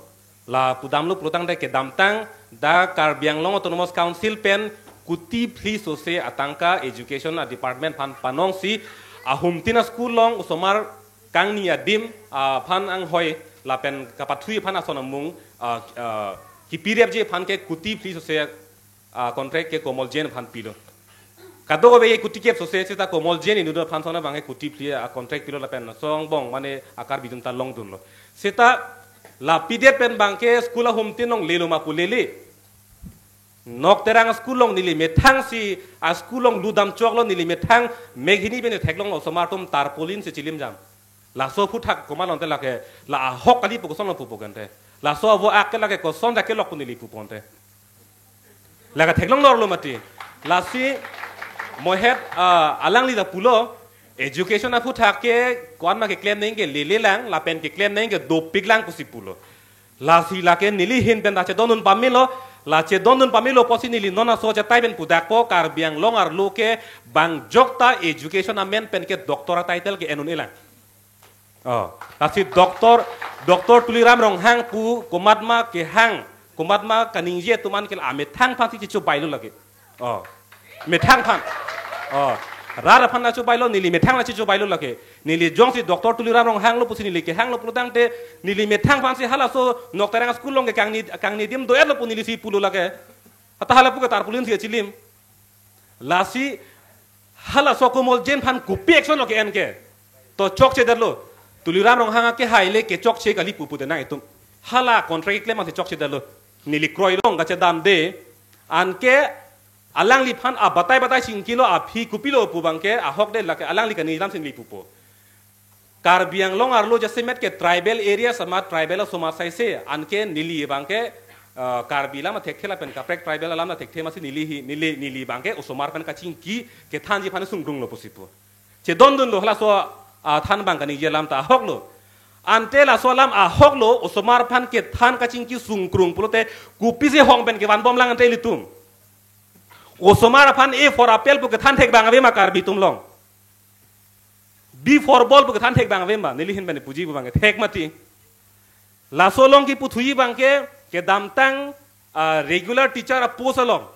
La pudamlo pulo tangte kedamtang dak Karbi Anglong Autonomous Council pen kuti phli sose atangka education a department aphan panongsi ahumtin a school along osomar kangni adim, ah, aphan anghoi lapen kapathui aphan ason amung, ah, ah, kipirepji aphan ke kuti phli sose, ah, contract ke Komol Jain aphan pilo. Kadokave kuti kep sose seta Komol Jain inut aphan ason abang ke kuti phli a contract pilo lapen song bong mane a Karbi atum ta longdunlo. Seta la pidet pen abang ke school ahumtin along lelo ma pu lele. Nokterang school along neli methang si a school along ludam choklo, neli methang meghini pen theklonglo osomar atum tarpaulin si chilim jam. Laso aphuthak komat lo te lake, la ahok kali pu koson lo pupo kente. Laso avo ak ke lake koson dak kelok pu neli pupo te. Lake theklong norlo mati. Lasi mohet, ah, alangli ta pulo, education aphuthak ke ko-an ma keklem nangji ke lele lang, lapen keklem nangji ke dopik lang pusi pulo. Lasi lake neli ahin pen ta chedondun pamelo, la chedondun pamelo apotsi neli non aso chetai pen pudakpo, Karbi Anglong arlo ke bang jokta education amen pen ke doctor a title ke en un-e lang. Oh, lasi doctor, Doctor Tuliram Ronghang pu komat ma kehang, komat ma kaningje atum an ke la amethang aphansi chicho bailo lake. Oh, methang aphan. Oh, rat aphan la cho bailo, neli methang la chicho bailo lake. Neli jongsi Doctor Tuliram Ronghang lo pusi neli kehanglo pulo tangte, neli methang aphansi halaso Nokterang school along ke kangni, kangni adim do-etlo pu neli si pulo lake. Ata hala pu ke tarpaulin si chilim. Lasi halaso Komol Jain aphan kopi action lo ke-en ke. To chokchedetlo. Tuliram Ronghang ke hai le kechokche kali pu pute nang itum. Hala contract keklem ansi chokchedetlo. Neli kroilong kachedamde. Anke alangliphan abatai batai chingkilo, aphi kopilo pu abang ke ahok de lake alangli kaningje alam si neli pupo. Karbi Anglong arlo jasemet ke tribal area sama tribal osomar saise, anke neli abang ke, eh, Karbi alam thekthe lapen kaprek tribal alam thekthe masi neli hi, neli, neli abang ke osomar pen kachingki kethanji aphan sungkrunglo pusi pu. Chedondunlo halaso, ah, than abang kaningje alam ta ahoklo. Ante laso alam ahoklo, osomar aphan kethan kachingki sungkrung pulote kopisi hong pen kevan bom lang ante ilitum. Osomar aphan A for apple pu kethan thek abang ave ma Karbi atum along. B for ball pu kethan thek abang ave ma, neli ahin pen puji pu abang thek mati. Laso along kiputhuji abang ke, kedamtang, ah, regular teacher a post along.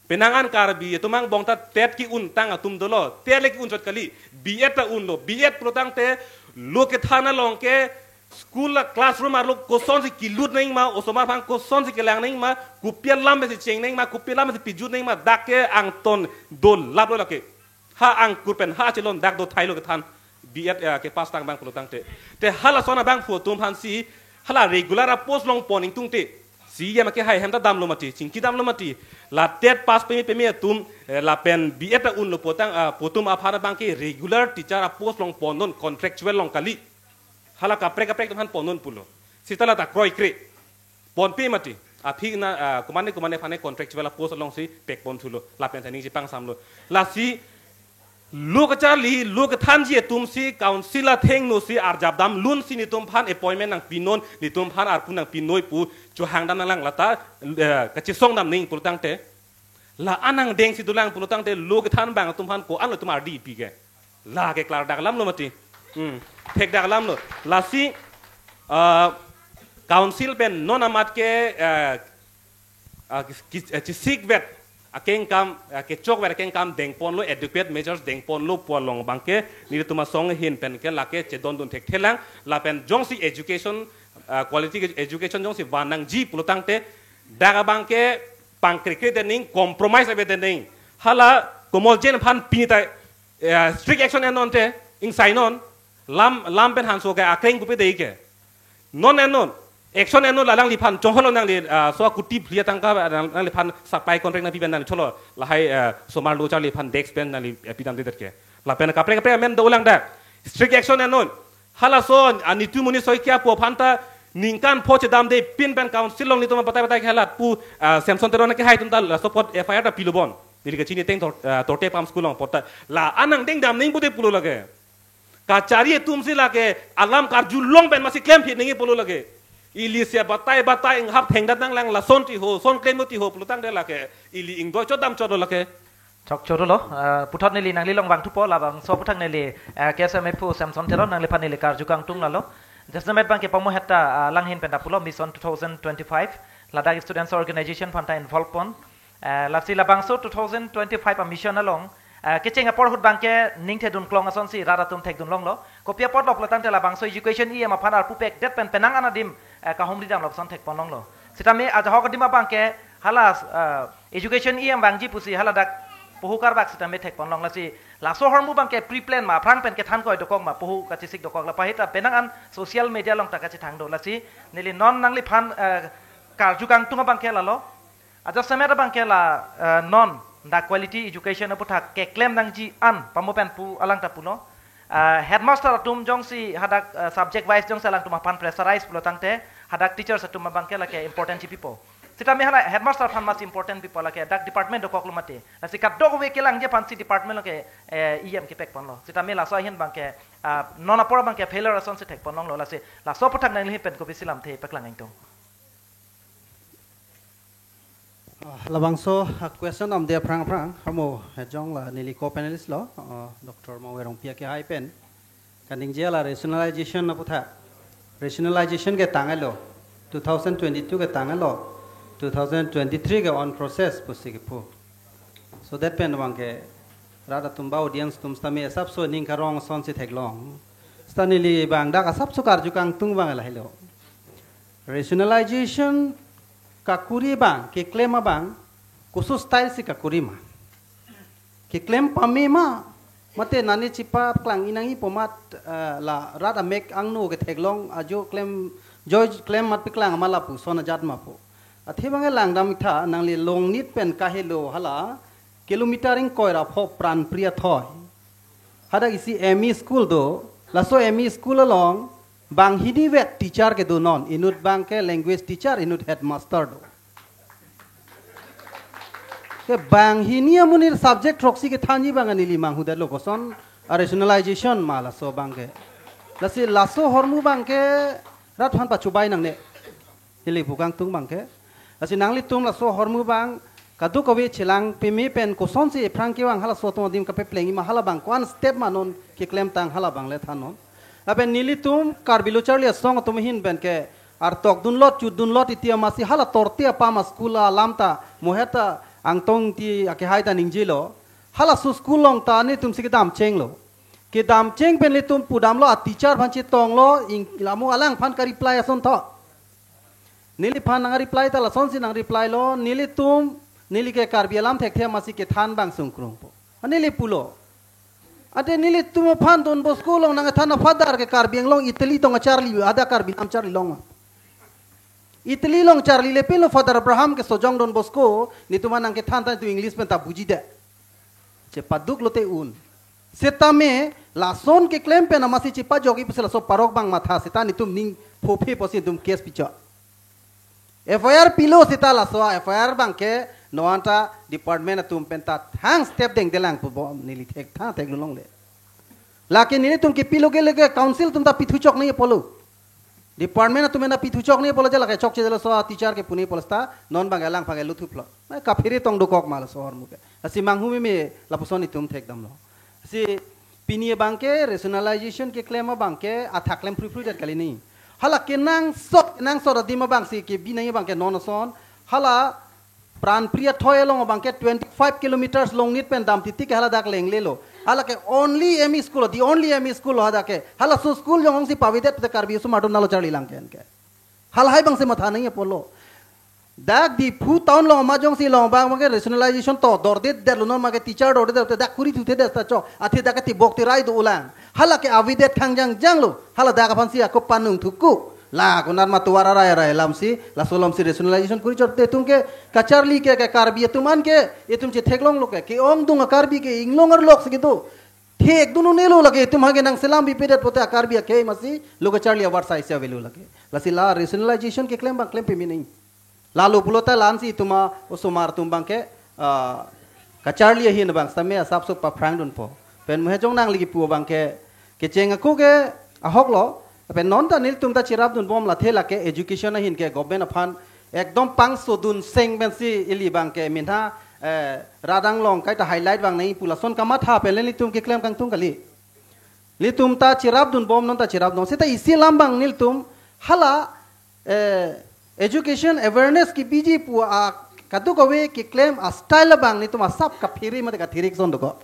Penang an Karbi atum angbong ta TET ke-un tang atum dolo, TET le ke-un chot kali, B.Ed ta unlo, B.Ed pulo tangte lo kethan along ke school a classroom arlo kosonsi kelut nangji ma, osomar aphan kosonsi kelang nangji ma, kopi alam si cheng nangji ma, kopi alam si pijut nangji ma, dak ke angton dolaplo lake. Ha angkur pen ha chelon dak do thailo kethan. B.Ed, eh, kepass tang abang pulo tangte. Te halason abangphu atum aphansi hala regular a post longpon ingtungte. C.E.M ke hai hem ta damlo mati, chingki damlo mati. La TET pass peme peme atum, eh, lapen B.Ed ta unlo pu tang, ah, pu atum aphan abang ke regular teacher a post longpondun, contractual along kali. Hala kaprek kaprek atum aphan pondun pulo. Seta la ta kroikre. Ponpe mati. Aphi na, ah, komatne komatne aphan contractual a post alongsi pekpon thulo. Lapen ta ningje pangsamlo. Lasi lo kacharli, lo kethanji atumsi council athengno si arjap damlun si netum aphan appointment nangpinon, netum aphan arpu nangpinoi pu chohang dam nanglang lata, eh, kachesong dam ning pulo tangte. La anang dengsi dolang pulo tangte lo kethan abang atum aphan ko-an lo atum ardi pi ke. Lake klardak alam lo mati. Hmm. Thekdak alam lo. Lasi, ah, council pen non amat ke, ah, ah, kis-, kis-, ah, chisik vet akengkam, ah, kechok vet akengkam dengponlo, adequate measures dengponlo pu along abangke nelitum asong ahin pen ke lake chedondun thekthelang. Lapen jongsi education, ah, quality education jongsi vannangji pulotangte dak abangke pangkrekre dening, compromise ave dening. Hala Komoljen aphan pini ta, eh, strict action ennon te, ingsai non, lam, lam pen hanso ke akreng pupe dei ke. Non ennon, action ennon, la nangliphan chongholo nangli, ah, so kuti phli atangka, ah, nang-, nangliphan supply contract nangpi pen nangli cholo, lahai, ah, somar lo charliphan desk pen nangli, eh, pidam dedet ke. Lapen kaprek kaprek amen dolang dak. Strict action ennon. Halaso, ah, Nitumoni Saikia pu aphan ta ningkan pho chedamde pin pen council along nelitum batai batai kehalat pu, ah, Samson Teron kehai atum ta laso apot F I R ta pilubon. Neli kachini ateng Tor-, ah, Torte Pam School along apot ta. La anang deng dam ning pute pulo lake. Kachari atum si lake alam karjulong pen masi klem phit ning pulo lake. Ili si batai batai inghap thengdat nanglang lason ti ho, son klem ti ho pulotangte lake. Ili ingdoi chodam chodo lake. Chok choro lo, ah, puthot neli nangli along vangthupo, labangso aphuthak neli, ah, K S M A pu Samson Teron nangliphan neli karju kangtung lalo. Jasemet abangke pamohetta, ah, langhin pen ta pulo Mission two thousand twenty-five, ladak Students Organization aphan ta involve pon. Ah, lasi labangso two thousand twenty-five a mission along, ah, kecheng apor ahut abangke ning thedun klong asonsi rat atum thekdun longlo. Kopi apotlo pulotangte labangso education E M aphan arpu pekdet pen penang an adim, ah, kahumri damlo ason thekpon longlo. Sitame ajahok adim abangke hala, ah, education E M vangji pusi haladak pohu karbak sitame thekpon long lasi laso ahormu abangke pre-plan ma aphrang pen kethan koi dokok ma pohu kachisik dokok la pahita penang an social media along ta kachethang do lasi neli non nangliphan, eh, karju kangtung abangke lalo. Ajasemet abangke la, eh, non dak quality education aphuthak keklem nangji an pamo pen pu alang ta pulo. Ah, headmaster atum jongsi hadak, ah, subject wise jongsi alangtum aphan pressurize pulotangte hadak teachers atum abangke lake important chipipo. Sitame hala headmaster aphan mas important pipo lake dak department dokok lo mate. Lasi kadokave kelangji aphansi department lake, eh, E M kepek ponlo. Sitame laso ahin abangke, ah, non apor abangke failure asonsi thekpon longlo lasi laso aphuthak nangli pen kopisi lamthe paklang ingtung. Ah, labangso, ah, question damde aphrang aphrang, hamo, eh, jong la neli co-panelist lo, ah, Doctor Mawei Rongpi akehai pen. Kaningje la rationalization aphuthak. Rationalization ke tanglo, two thousand twenty-two ke tanglo, two thousand twenty-three ke on process pusi kepu. So that pen abangke rat atum ba audience atum sitame asapso ning karong asonsi theklong. Sita neli abang dak asapso karju kangtung abang lahelo. Rationalization kakuri abang, keklem abang, koso style si kakuri ma. Keklem pame ma, mate nani chepaklang inangji pu amat, eh, la rat amek angno ketheklong ajo klem, joi klem amat paklang ma lapuson ajat ma pu. Athe abang langdam tha nangli Longnit pen kahelo hala kilometer ingkoi ra pho Pranpriya athoi. Hadak isi M E school do, laso M E school along banghini vet teacher kedo non, inut abangke language teacher, inut headmaster do. Ke banghini amonit subject throksi kethanji abang neli manghudetlo koson a rationalization ma laso abangke. Lasi laso ahormu abangke rat aphan pachubai nangne. Neli pu kangtung abangke. Lasi nanglitum laso ahormu abang kadokave chelang peme pen kosonsi aphrang kevang halaso atum adim kapeplengji ma hala abang ko-an step ma non keklemtang hala abang le than non. Lapen nelitum Karbi Lo Charli Asong atum ahin pen ke artok dunlot chut dunlot iti amatsi hala Torte apam a school alam ta mohet ta Angtong Ingti akehai ta ningjelo. Halaso school along ta netum si kedam chenglo. Kedam cheng pen nelitum pudamlo a teacher aphan chetonglo ing lamo alangphan ka-reply ason tho. Neliphan nang-reply ta lasonsi nang-reply lo, nelitum, neli ke Karbi alam thekthe amatsi kethan abang sungkrungpo. A neli pulo. Ante nelitum aphan Don Bosco along nangkethan a father ke Karbi Anglong Italy tong acharli, hadak Karbi nam charli long ma. Italy along charlile pinlo Father Abraham ke Sojong Don Bosco, netum aphan nangkethan ta netum English pen ta bujidet. Chepaduk lote un. Setame lason keklem pen amatsi chepajokji pusi laso parok abang matha seta netum ning phophe pusi netum case pichot. F I R pilo seta laso a F I R abangke non anta department atum pen ta thang step dengdelang pu bom neli thekthang theklong longle. Lake nelitum kepilo ke lake council atum ta pithuchok nangji apotlo. Department atum ena pithuchok nangji apotlo je lake chokche je laso a teacher ke pu nangji apotlo seta non abang alangphan ke luthup lo. Na kaphere tong dokok ma laso ahormu ke. Lasi manghu meme lapuson netum thekdamlo. Lasi Pini abangke rationalization keklem abangke athak klem phrui phrui det kali ni. Hala kenangsot, kenangsot adim abangsi kebi nangji abangke non ason. Hala Pranpriya Thoi along abangke twenty-five kilometers longnit pen dam titi ke hala dak lenglelo. Hala ke only M E school, the only M E school lo hadak ke. Halaso school jongsi pavidet te Karbi osomar atum nalo charli lang ke anke. Halahai abangsi matha nangji apotlo. Dak Diphu town along ma jongsi long abang abangke rationalization to dordedetlo, non make teacher dordedetlo, dak kuri thuthe det ta chok. Athe dak ke tibok tirai do ulang. Hala ke avidet khang jangjanglo. Hala dak aphansi ako panung thuku. La kunar ma tovar arai arai alamsi, laso alamsi rationalization kuri chot te itum ke kacharli ke, ke Karbi atum anke, itum chetheklonglo ke, ke-ongdung a-Karbi ke inglong arloksi kedo. Thekdun un-elo lake, itum hake nangselam bipedet pote a-Karbi akhei masi, lo kacharli award sai sia avelo lake. Lasi la rationalization keklem abang klem peme nangji. Lalo pulote la-ansi itum a-osomar atum abangke, ah, kacharli ahin abang sitame asapso paphrangdunpo. Pen muhe jong nangli kipu abangke kecheng ako ke ahoklo. Pen non ta nelitum ta cherapdunbom, la athe lake education ahin ke government aphan ekdom pangsodun seng pensi ili abangke minha, eh, radang long kaita highlight vang nangji pu lason kamatha pen le nelitum keklem kangtung kali. Nelitum ta cherapdunbom, non ta cherapdun. Seta isi alam abang nelitum hala, eh, education awareness kebiji pu a kadokave keklem a-style abang nelitum asap kaphere mate kathirik son doko.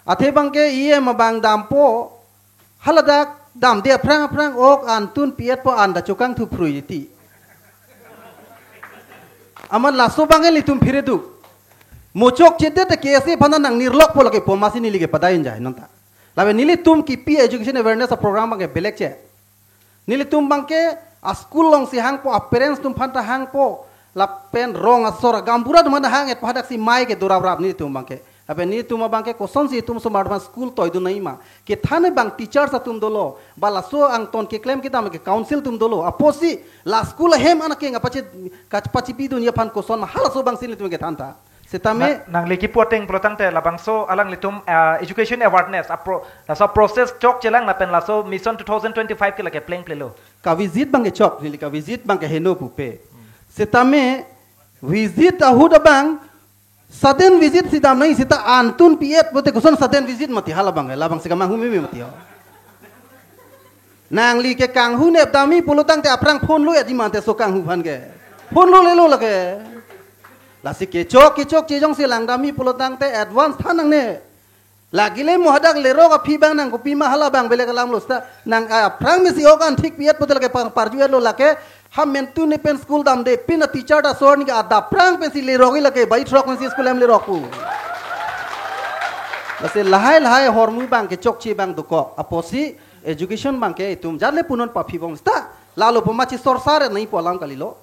Athe abangke E M abang dampo, hala dak damde aphrang aphrang ok an tun pi-etpo, an ta chokangthu phrui ti. Amat laso abangke nelitum phere duk. Mo chokchedet ke ase aphan nang nirlokpo lake pu masi neli kepadai unjai non ta. Lapen nelitum kipi education awareness a-program abangke belek che. Nelitum abangke a-school alongsi hangpo, a-parents atum aphan ta hangpo, lapen rong asor gaonbura atum aphan ta hang-etpo, hadaksi mei ke doraprap nelitum abangke. Lapen nelitum abangke kosonsi itum osomar aphan school toidun nangji ma. Kethan abang teachers atum dolo, ba laso angton keklem kedam ke council atum dolo. Apotsi la school ahem an akeng apachi, kachepachipidunji aphan koson ma, halaso abangsi nelitum kethan ta. Sitame na, nangli kipu ateng pulotangte labangso alanglitum, ah, education awareness a-pro-, laso process chokchelang lapen laso Mission two thousand twenty-five ke lake plengplelo. Kavisit abangke chok, neli kavisit abangke heno pupe. Sitame visit ahut abang, sudden visit si dam nangji, seta an tun pi-et pote koson sudden visit mati, hala abangke, labangsi kamanghu meme mati ho. Nangli ke kanghu nepdamji pulotangte aphrang phone lo ya di mante so kanghu aphan ke. Phone lo lelo lake. Lasi kechok kechokche jongsi langdamji pulotangte advance than nangne. Lake le mo hadak lerok aphi abang nang kopima, hala abang belek alamlo seta. Nang, ah, aphrang mesi ok an thik pi-et pote lake pang parju-etlo lake. Ha mentu ne pen school damde pin a-teacher ta asor ni ke adap aphrang pensi lerokji lake, bai throk pensi school hem lerok pu. Lasi lahai lahai ahormu abangke chokche abang dokok. Apotsi education abangke itum jat le punon paphi bom seta. Lalo pu machi sorsar nangji pu alam kalilo.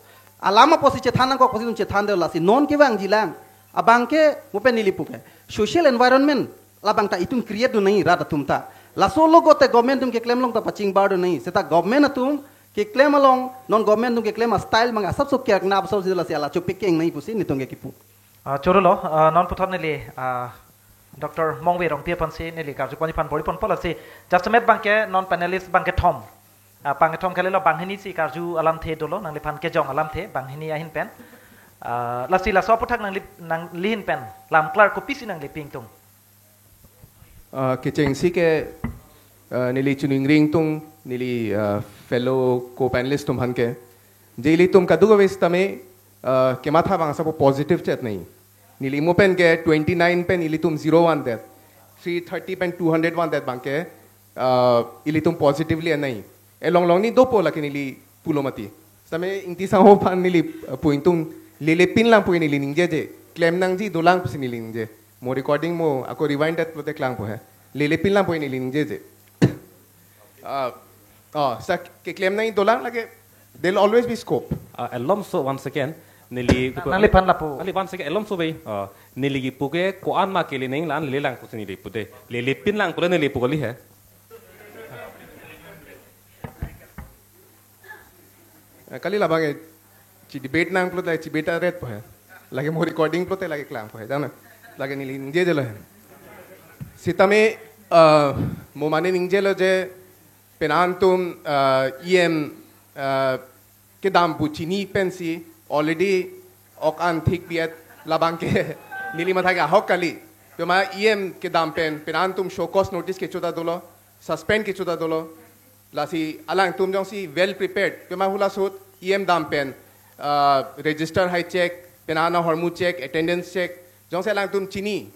Alam apotsi chethan nangkok apotsi itum chethan de, lasi non kevangjilang abangke mo pen neli puke social environment labang ta itum create dun nangji rat atum ta. Laso logote government atum keklem along ta pachingbar dun nangji. Seta government atum keklem along, non government atum keklem a-style abang asapso kerknap asapso lasi ala chopikeng nangji pusi nelitum ke kipu. Ah, chorolo, ah, non puthot neli, ah, Doctor Mongve Rongpi aphansi neli karju ponji aphan bor-i ponpo, lasi jasemet abangke non panelist abangke thom. Ah, abangke thom kalilo, banghini si karju alamthe dolo, nangliphan kejong alamthe, banghini ahin pen. Ah, lasi laso aputhak nangli, nanglihin pen lam klar kopisi nangli pi ingtung? Ah, kechengsi ke, ah, neli choningri ingtung, neli, ah, fellow co-panelist atum aphan ke. Je ilitum kadokave sitame, ah, kematha abang asap positive chet nangji. Neli mo pen ke twenty-nine pen ilitum zero vandet. Three thirty pen two hundred vandet abangke, ah, ilitum positively an nangji. Elong long ni dopo lake neli pulo mati. Sitame Ingti sangho aphan neli, ah, pu ingtung, lele pinlang pu neli ningjeje. Klem nangji dolang pusi neli ningje. Mo recording mo ako rewind det pote klangpo he. Lele pinlang pu neli ningjeje. Ah, oh, sa keklem nangji dolang lake, there'll always be scope. Ah, alomso, one second. Neli nangliphan lapu. Nangli one second, alomso bai. Ah, neli kipu ke ko-an ma kele nangji la-an lele lang pusi neli pude. Lele pinlang pule neli pu kali he. Eh, kali labang eh, chi debate nang pulote, chi debate aret po he. Lake mo recording pulote lake klangpo he, jana. Lake neli ningjejelo he. Sitame, eh, mo mane ningjelo je penang atum, eh, E M, eh, kedam pu chini pensi already ok an thik pi-et labang ke neli matha ke ahok kali. Pima E M kedam pen, penang atum show cause notice kecho ta dolo, suspend kecho ta dolo. Lasi alangtum jongsi well prepared, pima hula ahut E M dam pen, uh, register hai check, penang ahormu check, attendance check, jongsi alangtum chini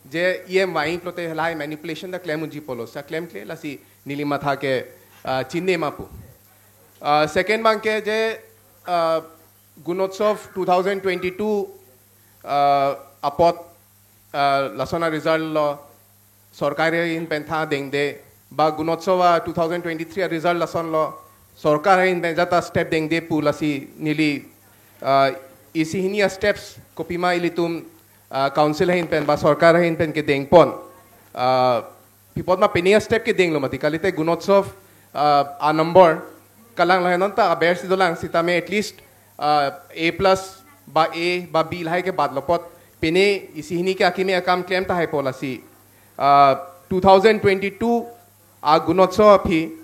je E M vangji pulote lahai manipulation ta klem unji pulo, lasi klemkle, lasi neli matha ke, uh, chinine ma pu. Uh, second abangke je, uh, Gunotsav two thousand twenty-two, uh, apot, uh, lason a-result lo, sorkar ahin pen tha dengde, ba Gunotsav two thousand twenty-three a-result lasonlo, sorkar ahin pen jata step dengde pu, lasi neli, uh, isi hini a-steps kopima ilitum, uh, council ahin pen ba sorkar ahin pen kedengpon, uh, pi apot ma pine a-step kedenglo mati, kalite Gunotsav, uh, a-number kalang lahai, non ta aber si dolang sitame at least, uh, A plus ba A ba B lahai ke batlo apot, pine isi hini ke akimi akam klem tahai pu, lasi, uh, two thousand twenty-two a-Gunotsav aphi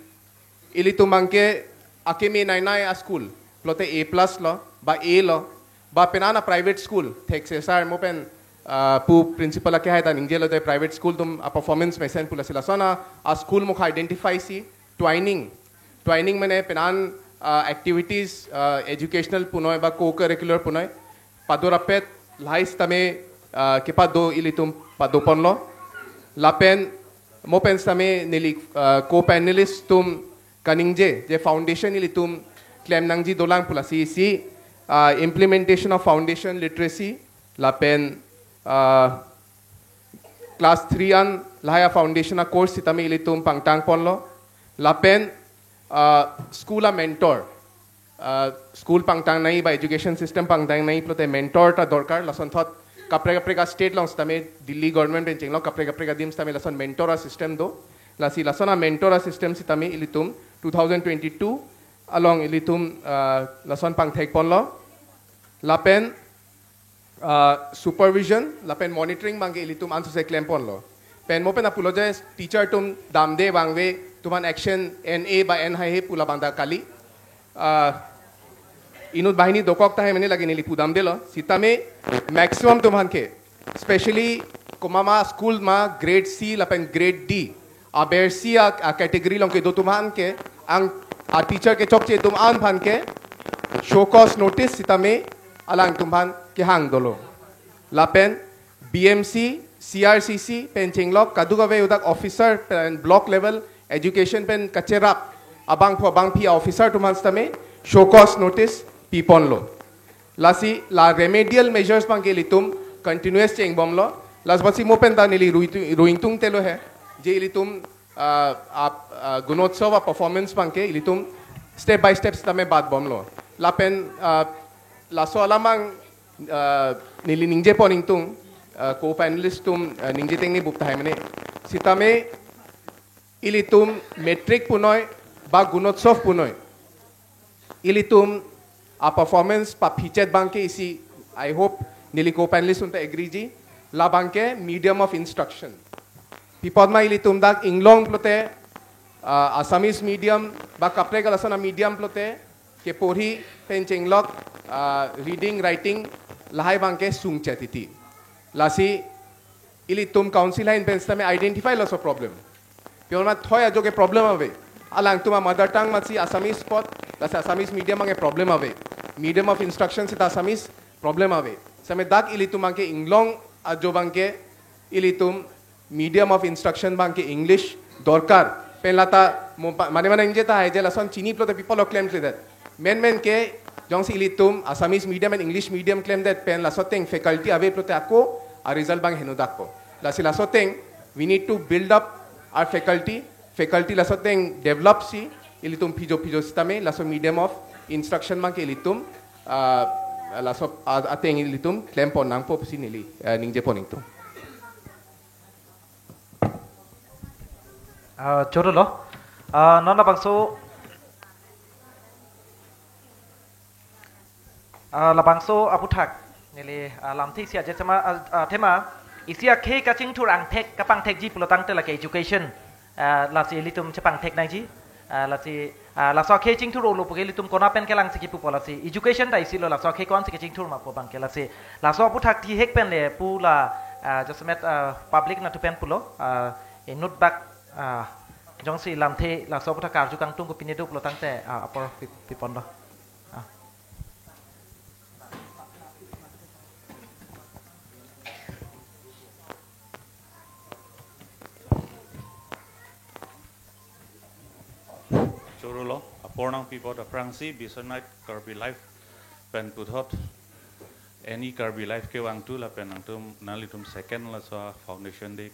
ilitum abangke akimi nainai a-school pulote A plus lo, ba A lo, ba penang a-private school, thekse sar mo pen, uh, pu principal ake hai ta ningje lote private school atum a-performance mesen pu, lasi lason a-school mokha identify si twining, twining mane penang, uh, activities, uh, educational punoi ba co-curricular punoi pado rapet lahai sitame, uh, kepado ilitum padoponlo. Lapen mo pen sitame neli, uh, co-panelist atum kaningje je foundation ilitum klem nangji dolang pu, lasi isi, uh, implementation of foundation literacy, lapen, uh, class three an lahai a-foundation a-course sitame ilitum pangtangponlo, lapen, uh, school a-mentor, uh, school pangtang nangji ba education system pangtang nangji pulote mentor ta dorkar, lasonthot kaprek kaprek a-state along sitame Delhi government pen chenglok kaprek kaprek adim sitame lason mentor a-system do. Lasi lason a-mentor a-system sitame ilitum two thousand twenty-two along ilitum, uh, lason pangthekponlo. Lapen, uh, supervision lapen monitoring abangke ilitum ansose klemponlo. Pen mo pen apulo je teacher atum damde vangve, atum aphan action en-e ba en haihe pu labang ta kali. Uh, inut banghini dokok tahai mane lake neli pudamdelo. Sitame maximum atum aphan ke, especially komat ma school ma grade C lapen grade D aber si a, a-category along kedo atum aphan ke, ang a-teacher kechokche atum an aphan ke show cause notice sitame alangtum aphan kehang dolo. Lapen B M C, C R C C pen chenglok kadokave hadak officer pen block level education pen kacherap abangphu abangphi a-officer atum aphan sitame show cause notice piponlo. Lasi la remedial measures abangke ilitum continuous chengbomlo. Lasi basi mo pen ta neli ruitu-, ruingtung telo he je ilitum, uh, ap-, uh, Gunotsav a-performance abangke ilitum step by step sitame batbomlo. Lapen, uh, laso alam abang, uh, neli ningjepon ingtung, uh, co-panelist atum, uh, ningje tengne bup tahai mane. Sitame ilitum matric punoi ba Gunotsav punoi, ilitum a-performance paphichet abangke isi, I hope neli co-panelist atum ta agree ji, labangke medium of instruction. Pi apot ma ilitum dak inglong pulote, uh, Assamese medium ba kaprek alason a-medium pulote keporhi pen chenglok, uh, reading, writing lahai abangke sungchet titi. Lasi ilitum council ahin pen sitame identify laso problem. Pi apot ma thoi ajo ke problem ave. Alangtum a-mother tongue masi Assamese apot, lasi Assamese medium abangke problem ave. Medium of instruction sita Assamese problem ave. Sitame dak ilitum abangke inglong ajo abangke ilitum medium of instruction abangke English dorkar. Pen lata mo pa-, mane mane ningje tahai je lason chini pulote pi apotlo klemkledet. Menmen ke jongsi ilitum Assamese medium and English medium klemdet pen laso ateng faculty ave pulote ako a-result abang henodakpo. Lasi laso ateng we need to build up our faculty. Faculty laso ateng develop si ilitum phijo phijo sitame laso medium of instruction abangke ilitum, ah, laso a-, ateng ilitum klempon nangpo pusi neli, ah, ningjepon ingtung. Ah, choro lo. Ah, non labangso, ah, labangso aputhak neli, ah, lamthe isi aje chama, ah, ah, thema isi akhei kachingthur angthek kapangthekji pulo tangte lake education, ah, lasi ilitum chepangthek nangji, ah, lasi, ah, laso akhei chingthur olo puke ilitum kona pen kelang si kipupo, lasi education ta isi lo, laso akhei ko-an si kechingthur ma pu abangke, lasi laso aputhak thihek pen le pu la, Ah, jasemet, ah, public nangtum pen pulo, ah, inut bak, ah, jongsi lamthe laso aputhak karju kangtung kopine do pulo tangte, ah, apor pi-, piponlo. Ah. Chorolo, apor nangpi apot aphrangsi Biswanath Karbi Live pen puthot Any Karbi Live kevangthu lapen nangtum nanglitum second laso foundation day,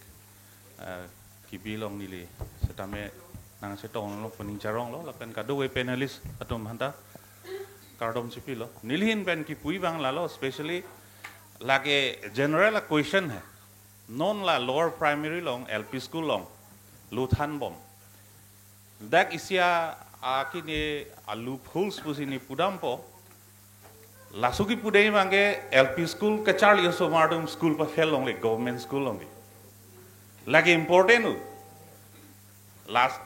eh, kebi along neli setame nangchetonglo pu ning charonglo lapen kadokave panelist atum aphanta kardom chipilo. Neli ahin pen kipu abang lalo, specially lake general a question hai. Non la lower primary along, L P school along lo thanbom. Dak isi a, akine a loopholes pusi neli pudampo. Laso kipu dei abangke L P school kacharli osomar atum school pa-fail longle, government school longle. Lake important lo. Last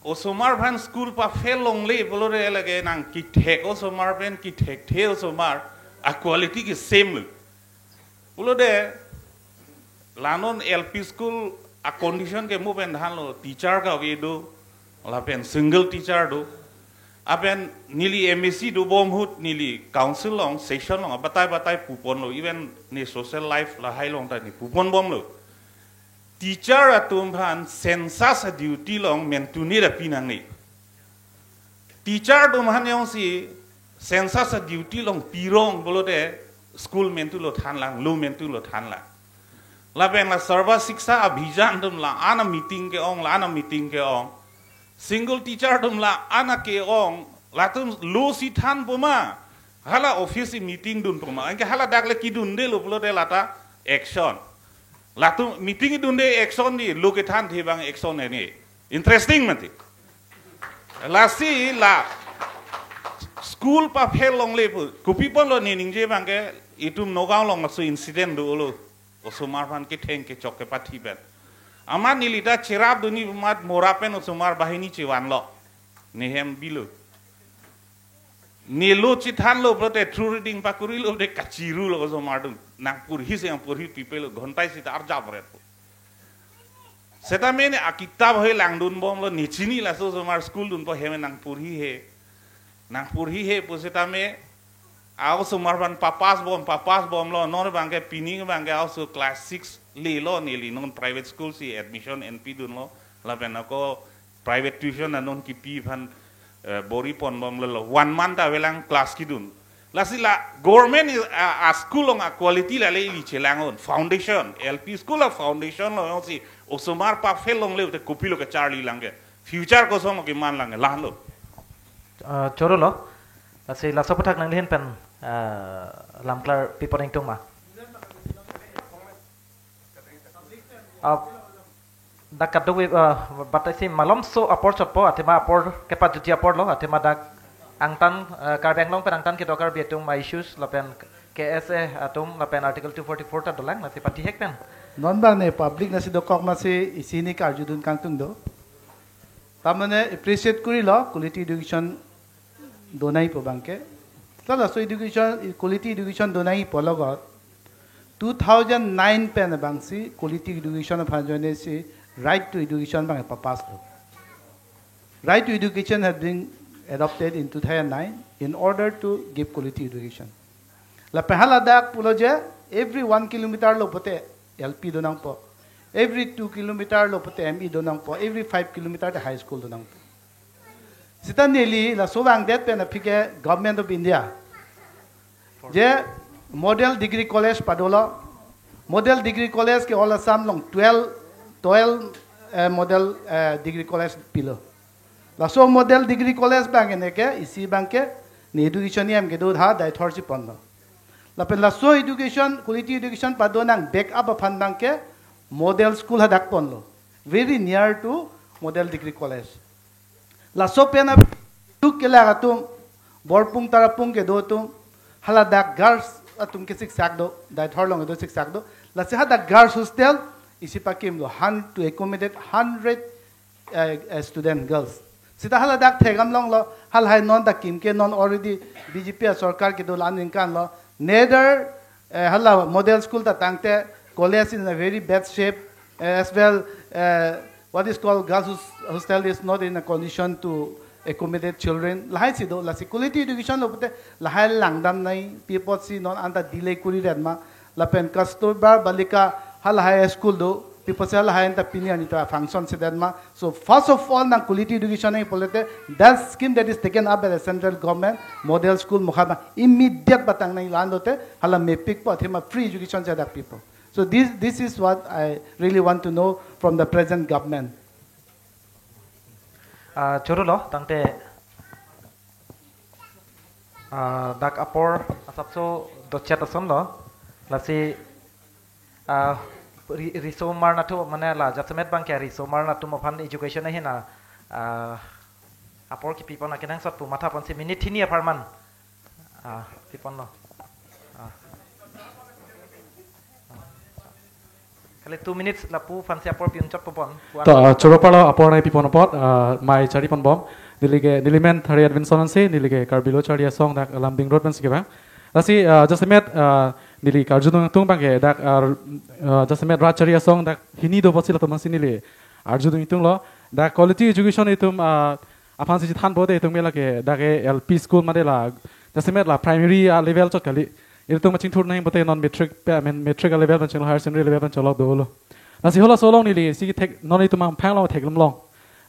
osomar aphan school pa-fail longle pulote lake nang kethek osomar pen kethekthe osomar a quality ke same lo. Pulote la non L P school a condition ke mo pen thanlo, teacher kave do, lapen single teacher do. Lapen neli M A C dobom ahut neli council along, session along batai batai puponlo, even ne social life lahai along ta neli puponbomlo. Teacher atum aphan census a duty along mentu ne da pi nangne. Teacher atum aphan jongsi census a duty along pirong pulote school mentu lo thanlang, lo mentu lo thanlang. Lapen la Sarva Shiksha Abhiyan atum la-an a meeting ke-ong, la-an a meeting ke-ong. Single teacher atum la-an a ke-ong, latum lo si thanpo ma, hala office si meeting dunpo ma. Anke hala dak le kedundelo pulote lata action. Latum meeting dunde action di, lo kethanthe abang action ene. Interesting mati. Lasi la school pa-fail longle pu, kopi ponlo neli ningje abangke, itum Nagaon along laso incident dolo. Osomar aphan ketheng kechok kepathi pen. Amat neli ta cherapdunji amat mora pen osomar banghini chevanlo. Ne hem bilo. Ne lo chethanlo pulote through reading pakurilo de kachirulo osomar atum. Nangporhi si nangporhi pipelo, ghontai sita arjap ret. Setame ne akitap hoi langdunbomlo, ne chini laso osomar school dunpo, hem nangporhi he. Nangporhi he pu setame a osomar aphan pa-pass bom, pa-pass bomlo, non abangke pini abangke a oso class six lelo neli, non private school si admission enpidunlo, lapen ako private tuition anon kipi aphan, eh, bor-i ponbomlo, one month avelang class kedun. Lasi la government is, a, a school along a quality la le ili chelang-un. Foundation, L P school a foundation lo jongsi osomar pa-fail longle te kopilo kacharli lang ke. Future koson lo keman lang ke, lahenlo. Ah, chorolo. Lasi laso aputhak nangli ahin pen, ah, lamklar pipon ingtung ma. Ah, dak kadokave, ah, batai si malomso apor chotpo, athema apor kepajutji aporlo, athema dak angtan, ah, Karbi Anglong pen angtan kedo Karbi atum a-issues lapen K S A atum lapen Article two forty-four ta dolang, lasi pathihek pen. Non abang ne public nangsi dokok masi isi hini karjudun kangtung do. Tamane appreciate kurilo quality education donai pu abangke. Sala laso education, quality education donai pu alogot two thousand nine pen abangsi quality education aphan ajoine si Right to Education abang papass lo. Right to Education had been adopted in two thousand nine in order to give quality education. Lapen hala dak pulo je every one kilometer lo pote L P donangpo, every two kilometer lo pote M E donangpo, every five kilometer te high school donangpo. Sita neli laso vangdet pen aphi ke Government of India je Model Degree College padolo. Model Degree College ke all Assam along twelve, twelve, eh, Model, eh, Degree College pilo. Laso Model Degree College abang ke ne ke isi abangke ne education E M kedo ha Deithor si ponlo. Lapen laso education, quality education pado nang back up aphan abangke model school hadak ponlo, very near to Model Degree College. Laso pen a-, tuk kelak atum, Borpung Tarapung kedo atum, hala dak girls atum ke siksak do, Deithor along kedo siksak do. Lasi hadak girls hostel isi pakimlo, han to accommodate hundred, eh, eh, student girls. Sita hala dak thekdam longlo, halahai non dak kim ke non already B J P a sorkar kedo la aningkan lo, neither, eh, hala model school ta tangte college in a very bad shape. As well, uh, what is called girls' hos- hostel is not in a condition to accommodate children. Lahai si do, lasi quality education lo pute lahai langdam nangji apotsi non anta delay kuri ret ma. Lapen Kasturba Balika halahai school do, pi apotsi halahai anta pini arni ta function si det ma. So first of all nang quality education nangji pulote, that scheme that is taken up by the central government, model school mokha ma immediate patang nangji, la-an lote hala mepikpo, athema free eduction si dak pipo. So this, this is what I really want to know from the present government. Ah, choro lo, tangte ah, dak apor asapso dochet ason lo, lasi ah, ri- riso mar natu mane la jasemet abangke riso mar natu aphan education ahin ah, apor kipipon akenangsot pu matha ponsi minute hini apharman ah, pipon lo. Ah. Kali two minutes lapu aphansi apor pi-un chotpo bon. Pu To, an- uh, choro parlo apor nai pipon apot, uh, mai chari pon bom. Neli ke, neli men Thari Edwinson Hanse, neli ke Karbi Lo Charli Asong dak Lumding Road pensi kevang. Lasi, uh, jasemet, uh, neli karjudun tung abangke dak, uh, uh, jasemet rat chari asong dak hini do apotsi latum aphansi neli arjudun tung lo. Dak quality education itum, uh, aphansi chethan pote itum ke lake dak ke L P school mate la jasemet la primary, uh, level chot kali. Ilitum machingthur nangji pote non matric pe, I mean, matric a level pen chenglo, higher secondary level pen chenglo dolo. Lasi halaso along neli isi kethek non itum hamphang along theklong long.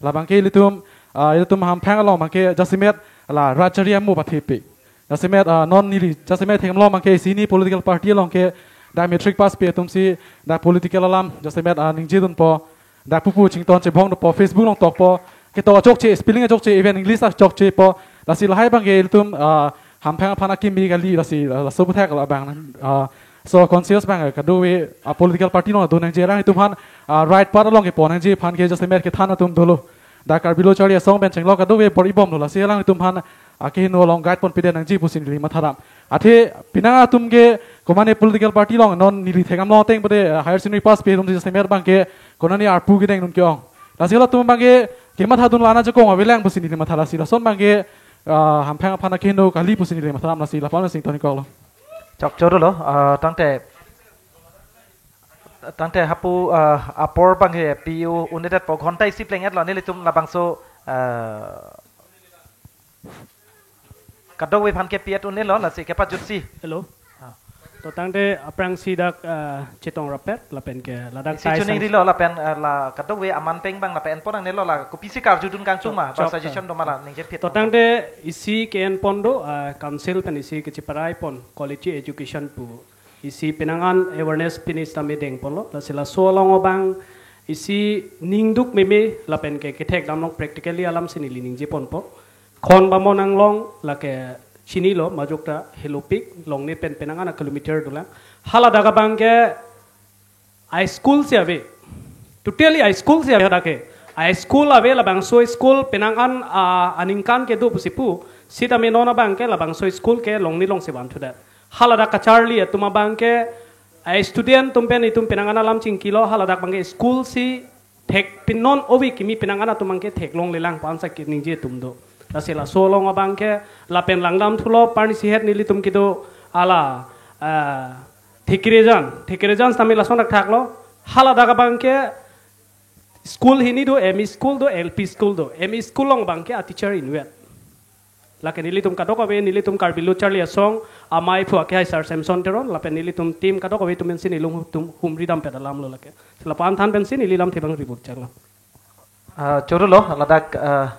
Labangke ilitum, ah, ilitum hamphang along abangke jasemet la rat chari amo pathepi. Jasemet, ah, non neli jasemet theklong long abangke isi hini political party along ke dak matric pass pi atumsi dak political alam jasemet, ah, ningjedunpo. Dak pupu chington chebong dopo, Facebook along tokpo. Ketok achokche, spelling achokche, even English achokchepo. Lasi lahai abangke ilitum, ah, hamphang aphan akimi kali, lasi, ah, laso aputhak labang, ah, so conscious abang kadokave, ah, political party along do nangji alang itum aphan, ah, right path along kepon nangji aphan ke jasemet kethan atum dolo. Dak Karbi Lo Charli Asong pen chenglo kadokave bor-i bomlo, lasi alang itum aphan, ah, kehingno along guide pon pide nangji pusi neli matha dam. Athe penang atum ke komatne political party along non neli thekdam long ateng pote, ah, higher secondary pass pi atum jasemet abangke konatne arpu kedeng dun ke-ong. Lasi halatum abangke kemathadun la-an ajakong avelang pusi neli matha, lasi lason abangke, ah, hamphang aphan akehingno kali pusi neli matha dam, lasi lapu-an sing toni koklo. Chok choro lo, ah, tangte tangte hapu, ah, apor abangke pi-un-edetpo, ghonta isi pleng-etlo nelitum labangso, ah, kadokave aphan ke pi-et un-elo, lasi kepajutsi. Hello. Ah. To tangte aphrangsi dak, ah, chetong rapet lapen ke ladak isi tai chuning sang- rilo lapen, ah, la kadokave aman peng abang lapen enpon nangnelo, la kopisi karjudun kangtung ma, chok, ba chok, suggestion chok. Do ma la ningjephit. To tangte isi ke-enpon do, ah, council pen isi kecheparai pon quality education pu. Isi penang an awareness pini sitame dengponlo, lasi laso along abang isi ningduk meme lapen ke kethekdam long practically alamsi neli ningje ponpo. Khon bamon anglong lake chinilo majok ta helopik longnit pen penang an a kilometer dolang. Haladak abangke a school si ave. Totally a school si ave hadak ke. A school ave, labangso school penang an, ah, aningkan kedo pusi pu. Sitame non abangke labangso school ke longnit alongsi vanthudet. Haladak kacharli atum abangke a student atum pen itum penang an alam chingkilo, haladak abangke school si thek pin non ove kimi penang an atum abangke theklonglelang pu-an sa keningje atum do. Lasi laso along abangke lapen langdam thulo parni sihet nelitum kedo hala, ah, Thikrejan, Thikrejan sitame lason thakthaklo. Haladak abangke school hini do, M E school do, L P school do. M E school along abangke a teacher inutvet. Lake nelitum kadokave, nelitum Karbi Lo Charli Asong amei aphu akehai Sir Samson Teron lapen nelitum team kadokave atum pensi nelitum humri dampet alamlo lake. Lapu-an than pensi neli lamthe abang ribut changlo. Ah, choro lo, ladak, ah,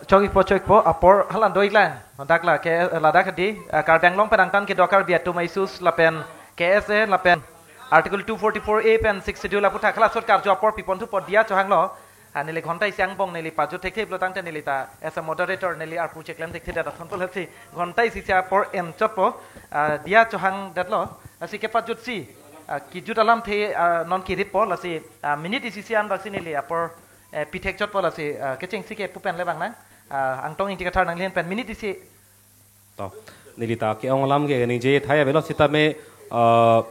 chok-ikpo, chok-ikpo, apor halan do-iklang. Ladak la ke, ladak di, ah, Karbi Anglong pen angtan kedo Karbi atum a-issues lapen K S A lapen Article two forty-four A pen Sixth Schedule aputhak hala sot karju apor piponthupo, diya chohanglo. Ah, neli ghonta isi angbong neli pajut thekthe pulo tangte neli ta as a moderator neli arpu cheklem thekthe det athon pulo si ghonta isi si apor enchotpo, ah, diya chohangdetlo. Lasi kepajutsi, ah, kejut alamthe, ah, non kiritpo, lasi, ah, minute isi si anbaksi neli apor, eh, pithekchotpo, lasi, ah, kechengsi ke pu pen le bang nang, ah, Angtong Ingti Kathar nanglihin pen minute isi. To, neli ta ke-ong alam ke ningje thai avelo sitame, ah,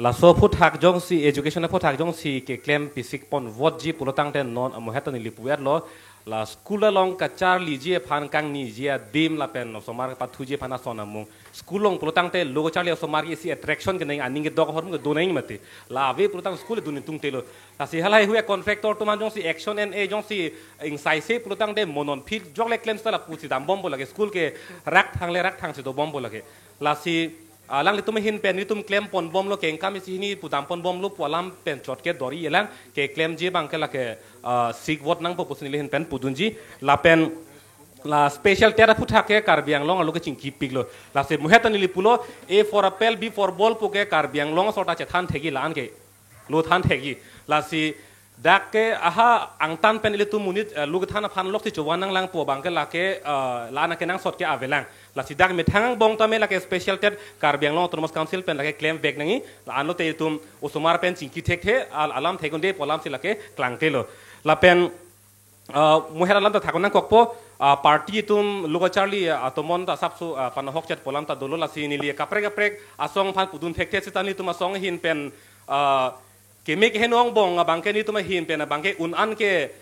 laso aphuthak jongsi, education aphuthak jongsi keklem pisik pon votji pulo tangte non amohet ta neli pu-etlo. La school along kacharliji aphan kangniji adim lapen osomar pathuji aphan ason amung. School along pulotangte lo kacharli osomar ke isi attraction kenang, aning kedok ahormu kedo nang mati. La ave pulotang school dun tungtelo. Lasi halahei hu a-contractor atum an jongsi action N A jongsi ingsaise pulotangte mo non phit jok le klem seta lapusi dambompo lake, school ke rak thang le rak thangsi dobompo lake. Lasi alanglitum ahin pen nelitum klem ponbomlo, kengkam isi hini pu dam ponbomlo pu alam pen chot ke dor-i-e lang, keklemji abangke lake, ah, sik vote nangpo pusi neli ahin pen pudunji. Lapen la special TET aphuthak ke Karbi Anglong arlo kechingkipiklo. Lasi muhet ta neli pulo, A for apple, B for ball pu ke Karbi Anglong asor ta chethan thekji la-an ke. Lo than thekji. Lasi dak ke aha angtan pen ilitum monit, eh, lo kethan aphan loksi chovan nanglangpo abangke lake, eh, la-an akenangsot ke avelang. Lasi dak methang angbong tame lake special TET Karbi Anglong Autonomous Council pen lake klemvek nangji. La-anlo te itum osomar pen chingki thekthe, al-, alam thekdunde pu alamsi lake klangtelo. Lapen, eh, muhet alam ta thakon nangkokpo, eh, party atum lo kacharli, eh, atomon ta asapso, eh, panahokchet pu alam ta dolo, lasi neli kaprek kaprek asong aphan pudun thekthe seta nelitum asong ahin pen, eh, keme keheno angbong abangke nelitum ahin pen abangke un-an ke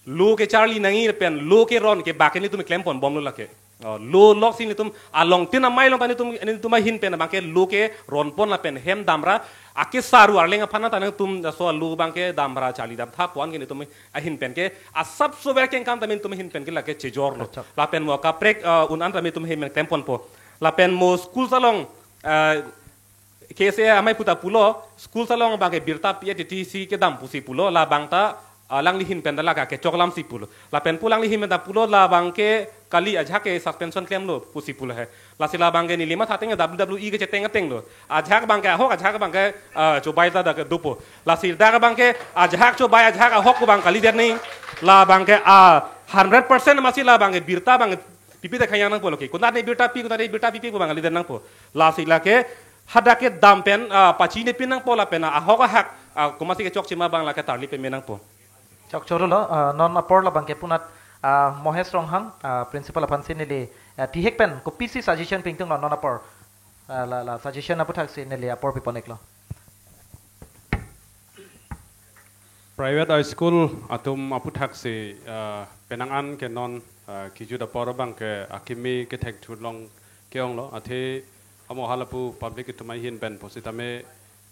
lo kecharli nangji pen lo keron ke abangke nelitum klem ponbomlo lake. Oh, lo loksi nelitum alongtin amei along ta nelitum, nelitum ahin pen abangke lo keron pon lapen hem damra akesaru arleng aphan ta nangtum so lo abangke damra charli dam tha pu an ke nelitum ahin pen ke asapso ver kengkam ta nelitum ahin pen ke lake chejorlo. Achha. Lapen mo kaprek, eh, un-an ta nelitum ahin pen klem ponpo. Lapen mo school along, eh, K S A amei pu ta pulo, school along abangke birta pi-et titi si kedam pusi pulo, labang ta, ah, alangli ahin pen ta lake kechok alamsi pulo. Lapen pu alangli ahin pen ta pulo, labangke kali ajahak ke suspension klemlo pusi pulo he. Lasi labangke neli matha ateng W W E kecheteng atenglo. Ajahak abangke ahok, ajahak abangke, ah, chobai ta dak dopo. Lasi dak abangke ajahak chobai, ajahak ahok pu abang kalidet nangji. Labangke, ah, hundred percent masi labangke birta abangke pipi ta khayang nangpo loke. Konat ne birta pi, konat ne birta pipi pu abang kalidet nangpo. Lasi lake hadak kedam pen, ah, pachinine pin nangpo lapen ahok ahak, ah, komatsi kechokche ma abang lake tarli peme nangpo. Chokchorlo, ah, non apor labangke punat, ah, Mohesh Ronghang, ah, principal aphansi neli, ah, tihek pen kopisi suggestion pingtunglo non apor. Ah, la, la suggestion aphuthaksi neli apor pipon-iklo. Private high school atum aphuthaksi, ah, penang an ke non, ah, kejut apor abangke akimi kethek thulong ke-onglo, athe amo halapu public atum ahin pen pusitame,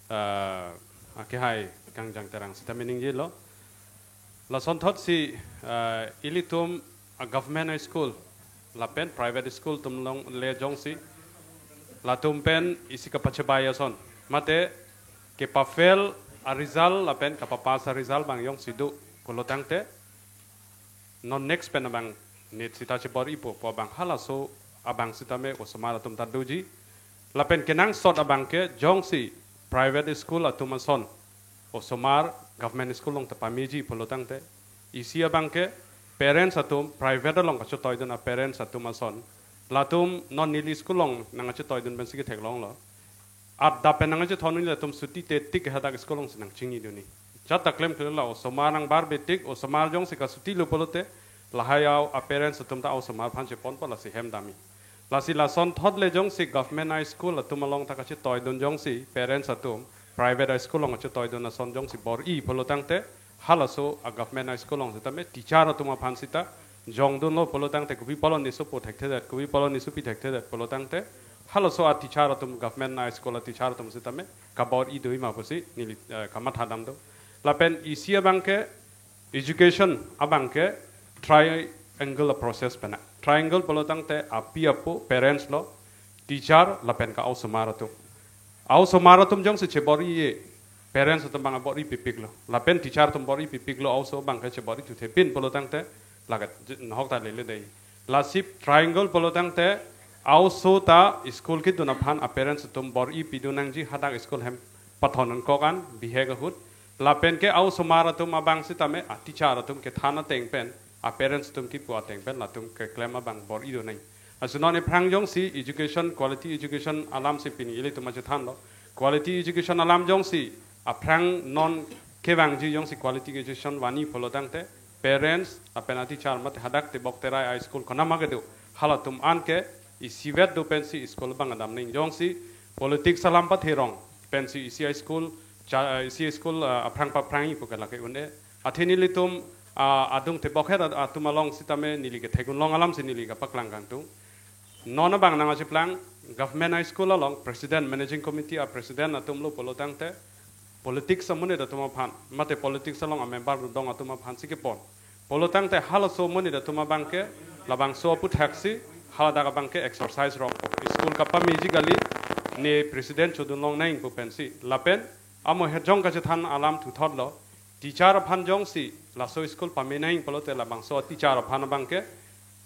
ah, akehai Kangjang Terang sitame ningjelo. Lasonthotsi, ah, ilitum a-government high school lapen private school atum along le jongsi latum pen isi kapachebai ason, mate kepafail a-result lapen kapapass a-result abang jongsi do pulotangte non next pen abang NEET sita chebor-ipo pu abang halaso abang sitame osomar atum ta doji. Lapen kenangsot abangke jongsi private school atum ason osomar government school along ta pameji pulotangte, isi abangke parents atum, private along kachetoidun a-parents atum ason, latum non neli school along nangkachetoidun pensi ketheklonglo. Adap pen nangkachethon nangji latum suti te tik hadak school alongsi nangchingnidunji. Jat ta klemkle la osomar nangbarbet tik, osomar jongsi kasutilo pulote lahai a-parents atum ta osomar aphan cheponpo, lasi hem damji. Lasi lasonthot le jongsi government high school atum along ta kachetoidun jongsi parents atum private high school along kachetoidun ason jongsi bor-i pulotangte, halaso a-government high school along sitame teacher atum aphan sita jongdunlo pulotangte, kopi pulo ne sopo thekthedet, kopi pulo ne sopi thekthedet pulotangte, halaso a-teacher atum, government high school a-teacher atum sitame kabor-i doji ma pusi neli, eh, kamatha dam do. Lapen isi abangke education abangke triangle a-process pen. Triangle pulotangte api apo, parents lo, teacher lapen ka-osomar atum. A-osomar atum jongsi chebor-i-e, parents atum abang bor-i pipiklo. Lapen teacher atum bor-i pipiklo, a-oso abangke chebor-i thuthepin pulotangte, lake j-, nahok ta lele dei. Lasi triangle pulotangte, a-oso ta school kedun aphan a-parents atum bor-i pidun nangji, hadak school hem pathondun kok an bihek ahut. Lapen ke a-osomar atum abang sitame a-teacher atum kethan ateng pen a-parents atum kipu ateng pen latum keklem abang bor-i do nang. Asu non ephrang jongsi education, quality education alamsi pini ilitum achethanlo. Quality education alam jongsi aphrang non kevangji jongsi quality education vanji pulotangte, parents lapen a-teacher mate hadak tebok terai a-school konama kedo, halatum anke isivet do pensi school abang kedam nang. Jongsi politics alam patherong pensi isi a-school, cha-, isi school, ah, aphrang paphrangji pu ke lake un-e. Athe nelitum Ah, adung tebok het at-, atum along sitame neli kethek-un long alamsi neli kapaklang kangtung. Non abang nangchiplang, Government High School along President, Managing Committee a-President atum lo pulo tangte, politics amonit atum aphan, mate politics along a-member dodong atum aphansi kepon. Pulo tangte halaso amonit atum abangke, labangso aputhak si, haladak abangke exercise rong. School kapameji kali, ne President chodun longnang pu pensi. Lapen, amo het jong kachethan alam thuthot lo, teacher aphan jongsi, laso school pamenang pulote labangso teacher aphan abangke,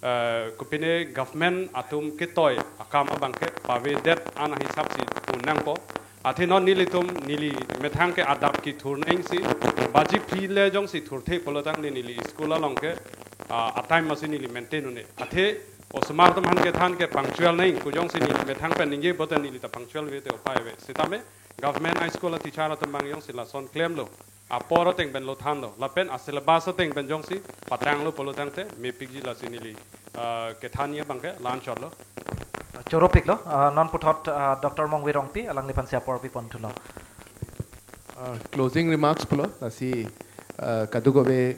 eh, kopine government atum ketoi akam abangke pavedet an ahisap si un nangpo. Athe non nelitum neli methang ke adap kethur nangsi, baji phli le jongsi thurthe pulo tangte neli school along ke, ah, a-time masi neli maintain un-e. Athe osomar atum aphan kethan ke punctual nang, ko jongsi neli methang pen ningje pulote neli ta punctual ave te upai ave. Sitame Government High School a-teacher atum abang jongsi lason klemlo, apor ateng pen lo thanlo, lapen a-syllabus ateng pen jongsi patanglo pulo tangte mepikji, lasi neli, ah, kethan abangke la-an chotlo. Choropiklo, ah, non puthot, ah, Doctor Mongvi Rongpi, alangliphansi apor piponthulo. Ah, closing remarks pulo, lasi, ah, kadokave,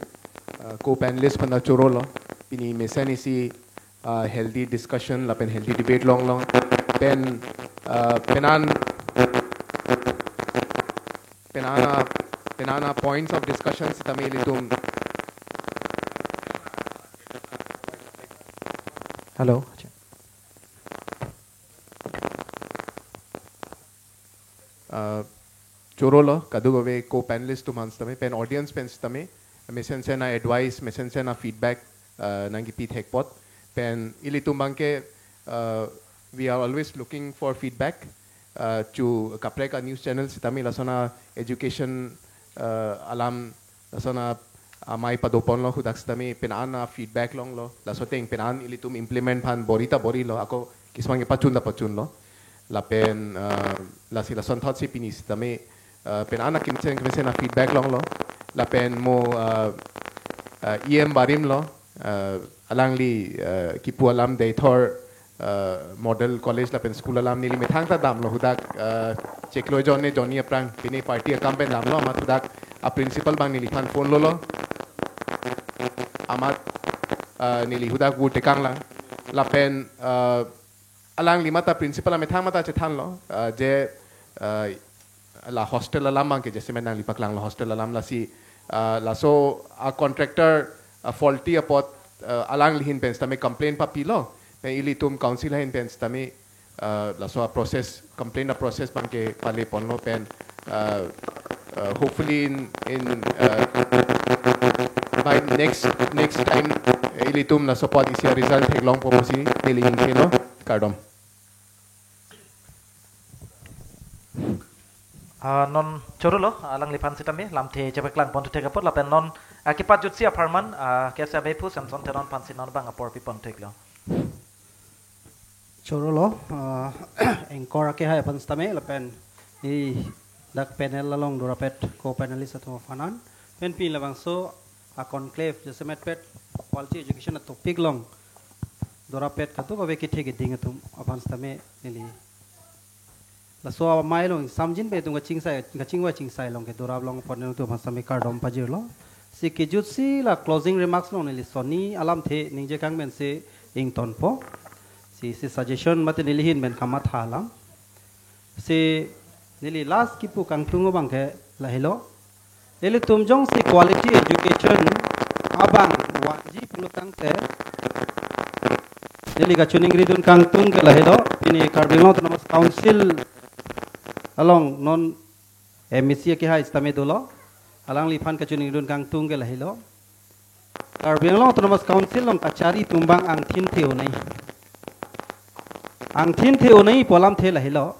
ah, co-panelist aphan ta chorolo, pini mesen isi, ah, healthy discussion lapen healthy debate longlo, pen, ah, penan, penana, penana points of discussion sitame ilitum. Hello. Ah, chorolo, kadokave co-panelist atum aphan sitame, pen audience pen sitame, mesensen a-advice, mesensen a-feedback, ah, nangkipi thek apot, pen ilitum abangke, ah, we are always looking for feedback, ah, chu kaprek a-news channel sitame lason a-education, ah, alam, lason a amei padoponlo, hadak sitame penan a-feedback longlo, laso ateng penan ilitum implement aphan bor-i ta bor-ilo, ako kismang kepachun ta pachunlo. Lapen, ah, lasi lasonthotsi pini sitame, ah, penan akimcheng kemesen a-feedback longlo. Lapen mo, ah, ah, E M barim lo, ah, alangli, ah, kipu alam Deithor, ah, Model College lapen school alam neli methang ta damlo, hadak, ah, chiklo jonni jonni aphrang, pini party akam pen damlo, amat hadak a-principal abang neliphan phone lolo. Amat, ah, neli hadak gu tekanglang. Lapen, ah, alangli mate principal amethang mate chethanlo, ah, je, ah, la hostel alam abangke jasemet nangli paklanglo, hostel alam, lasi, ah, laso a-contractor, ah, faulty apot, ah, alangli ahin pen sitame complaint papilo, pen ilitum council ahin pen sitame, ah, laso a-process, complaint a-process abangke paleponlo pen, ah, ah, hopefully in, in, ah, by next, next time, eh, ilitum laso apot isi a-result theklongpo pusi neli ingtheno, kardom. Ah, non chorolo, alangliphan sitame lamthe chepaklangponthu thek apot, lapen non, ah, kepajutsi apharman, ah, K S A B pu Samson Teron aphansi non abang apor pipontheklo. Chorolo, ah, anchor akehai aphan sitame, lapen hadak panel along dorapet co-panelist atum aphan an, pen pini labangso a-conclave, jasemet pet quality education a-topic along dorapet kadokave kethe keding atum aphan sitame neli laso amei along samjin pen itum kachingsai, kachingvai chingsai along ke dorap long apot nangtum aphan sitame kardom pajirlo. Si kejutsi la closing remarks along neli sonni alamthe ningje kangmensi ingtonpo. Si, si suggestion mate neli ahin pen kamatha alam. Si neli last kipu kangtung abangke lahelo. Ilitum jongsi quality education abang vanji pulo tangte, neli kachiningridun kangtung ke lahelo, pini Karbi Anglong Autonomous Council along non M A C akehai sitame dolo, alangliphan kachiningridun kangtung ke lahelo. Karbi Anglong Autonomous Council along kachari atum abang angthin the-o nai. Angthin the-o nai pu alamthe lahelo.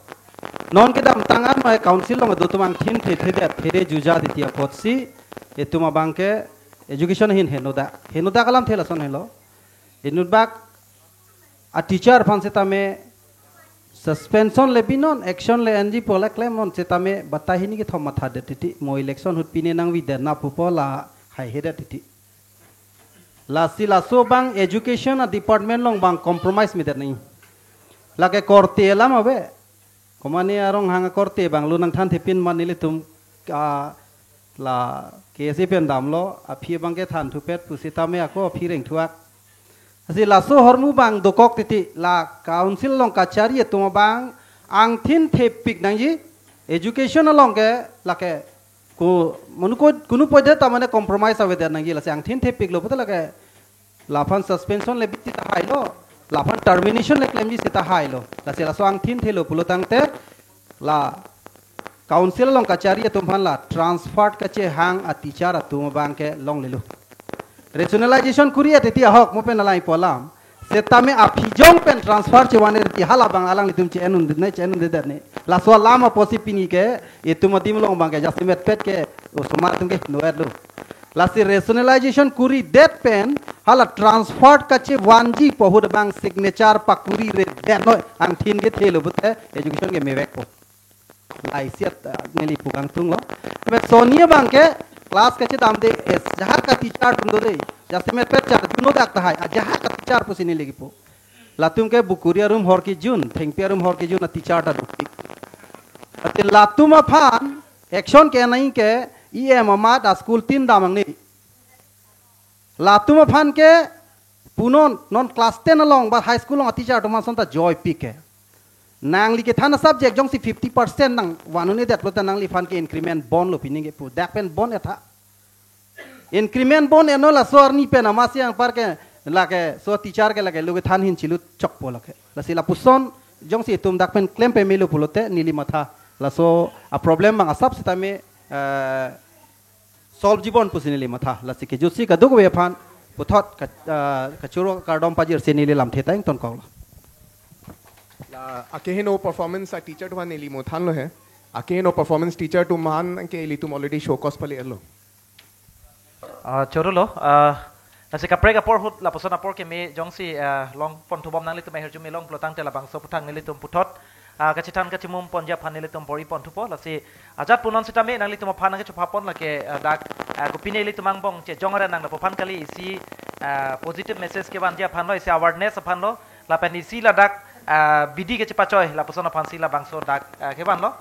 Non kedamtang an mai council along do atum angthin the, thedet, there juja titi apotsi, itum abangke education ahin henodak. Henodak alamthe lason helo. Inutbak a-teacher aphan sitame suspension le binon, action le enji pu le klemnon, sitame batai hini kethom mathadet titi, mo election ahut pine nangvidet nang pupo la haihedet titi. Lasi laso abang education a-department along abang compromise medet nai. Lake korte alam ave. Komane arong hang korte abang lo nangthanthepin ma nelitum, ah, la K S A pen damlo, aphi abang ke than thupet pusitame ako aphi reng thuak. Lasi laso ahormu abang dokok titi, la council along kachari atum abang angthin thepik nangji, education along ke lake ko manu ko kunu poide ta mane compromise avedet nangji, lasi angthin thepiklo puta lake laphan suspension le biti ta hailo, laphan termination le klemji seta hailo. Lasi laso angthin thelo pulo tangte la council along kachari atum aphan la transfer kachehang a teacher atum abang ke longlelo. Rationalization kuri atiti ahok mo pen alai polam. Setame aphi jong pen transfer chevan titi hala abang alanglitum che-en un ne che-en un det ne. Laso alam apotsi pini ke itum adim along abang ke jasemet pet ke osomar atum ke noetlo. Lasi rationalization kuridet pen hala transfer kachevanji pu ahut abang signature pakuriredet noi, angthin kethelo puta education ke mevekpo. Laisi at, ah, neli pu kangtunglo. Met soni abang ke class kachedamde, eh, ajahak a teacher atum dode. Jasemet pet charjuno dak tahai, ajahak a teacher pusi neli kipu. Latum ke bukuri arum hor kejun, thengpi arum hor kejun a teacher ta dopik. Ate latum aphan action ke nai ke E M amat a school tin damnang ni. Latum aphan ke punon non class ten along ba high school along a teacher atum aphan sonta joypik ke. Nangli kethan a subject jongsi fifty percent nangvan un-edet pulote nangliphan ke increment bonlo pini ke pu. Dak pen bon-et tha. Increment bon-et non, laso arni pen amatsi anpar ke lake so teacher ke lake lo kethan ahin chilut chokpo lake. Lasi lapuson jongsi itum dak pen klem pamelo pulote neli matha laso a problem abang asap sitame, eh, solve ji bon pusi neli matha. Lasi kejutsi kadokave aphan puthot ka, ah, kachoro kardom pajirsi neli lamthe ta ingtonkoklo. La akeheno performance a teacher atum aphan neli mo thanlo he. Akeheno performance teacher atum aphan ke ilitum already show cause pale-etlo. Ah, chorolo, ah, lasi kaprek apor ahut lapuson apor keme jongsi, ah, longponthubom nanglitum ahirjume long pulo tangte labangso aphuthak nelitum puthot, ah, kachethan kachemum ponji aphan nelitum bor-iponthupo. Lasi ajat punon sitame nanglitum aphan nangkechopha pon lake, ah, dak, ah, kopine ilitum angbong chejong are nang lapu aphan kali, isi, ah, positive message kevanji aphanlo, isi awareness aphanlo, lapen isi ladak, ah, bidi kachepachoi lapuson aphansi labangso dak, ah, kevanlo.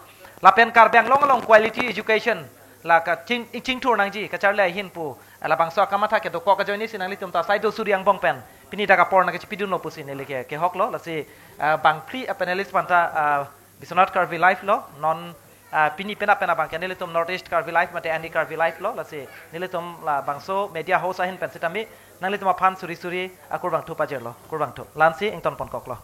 Lapen Karbi Anglong along quality education la kaching, chingthur nangji kacharli ahin pu, ah, labangso akamatha kedokok ajoinesi nanglitum ta saido suri angbong pen pini dak apor nangkechepidunlo pusi neli ke, kehoklo. Lasi, ah, bangphli a panelist aphanta, ah, Biswanath Karbi Live lo, non, ah, pini penap penap abang ke nelitum North East Karbi Live mate Any Karbi Live lo. Lasi nelitum labangso media house ahin pen sitame nanglitum aphan suri suri akurvangthu pajirlo, kurvangthu. La-ansi ingtonponkoklo.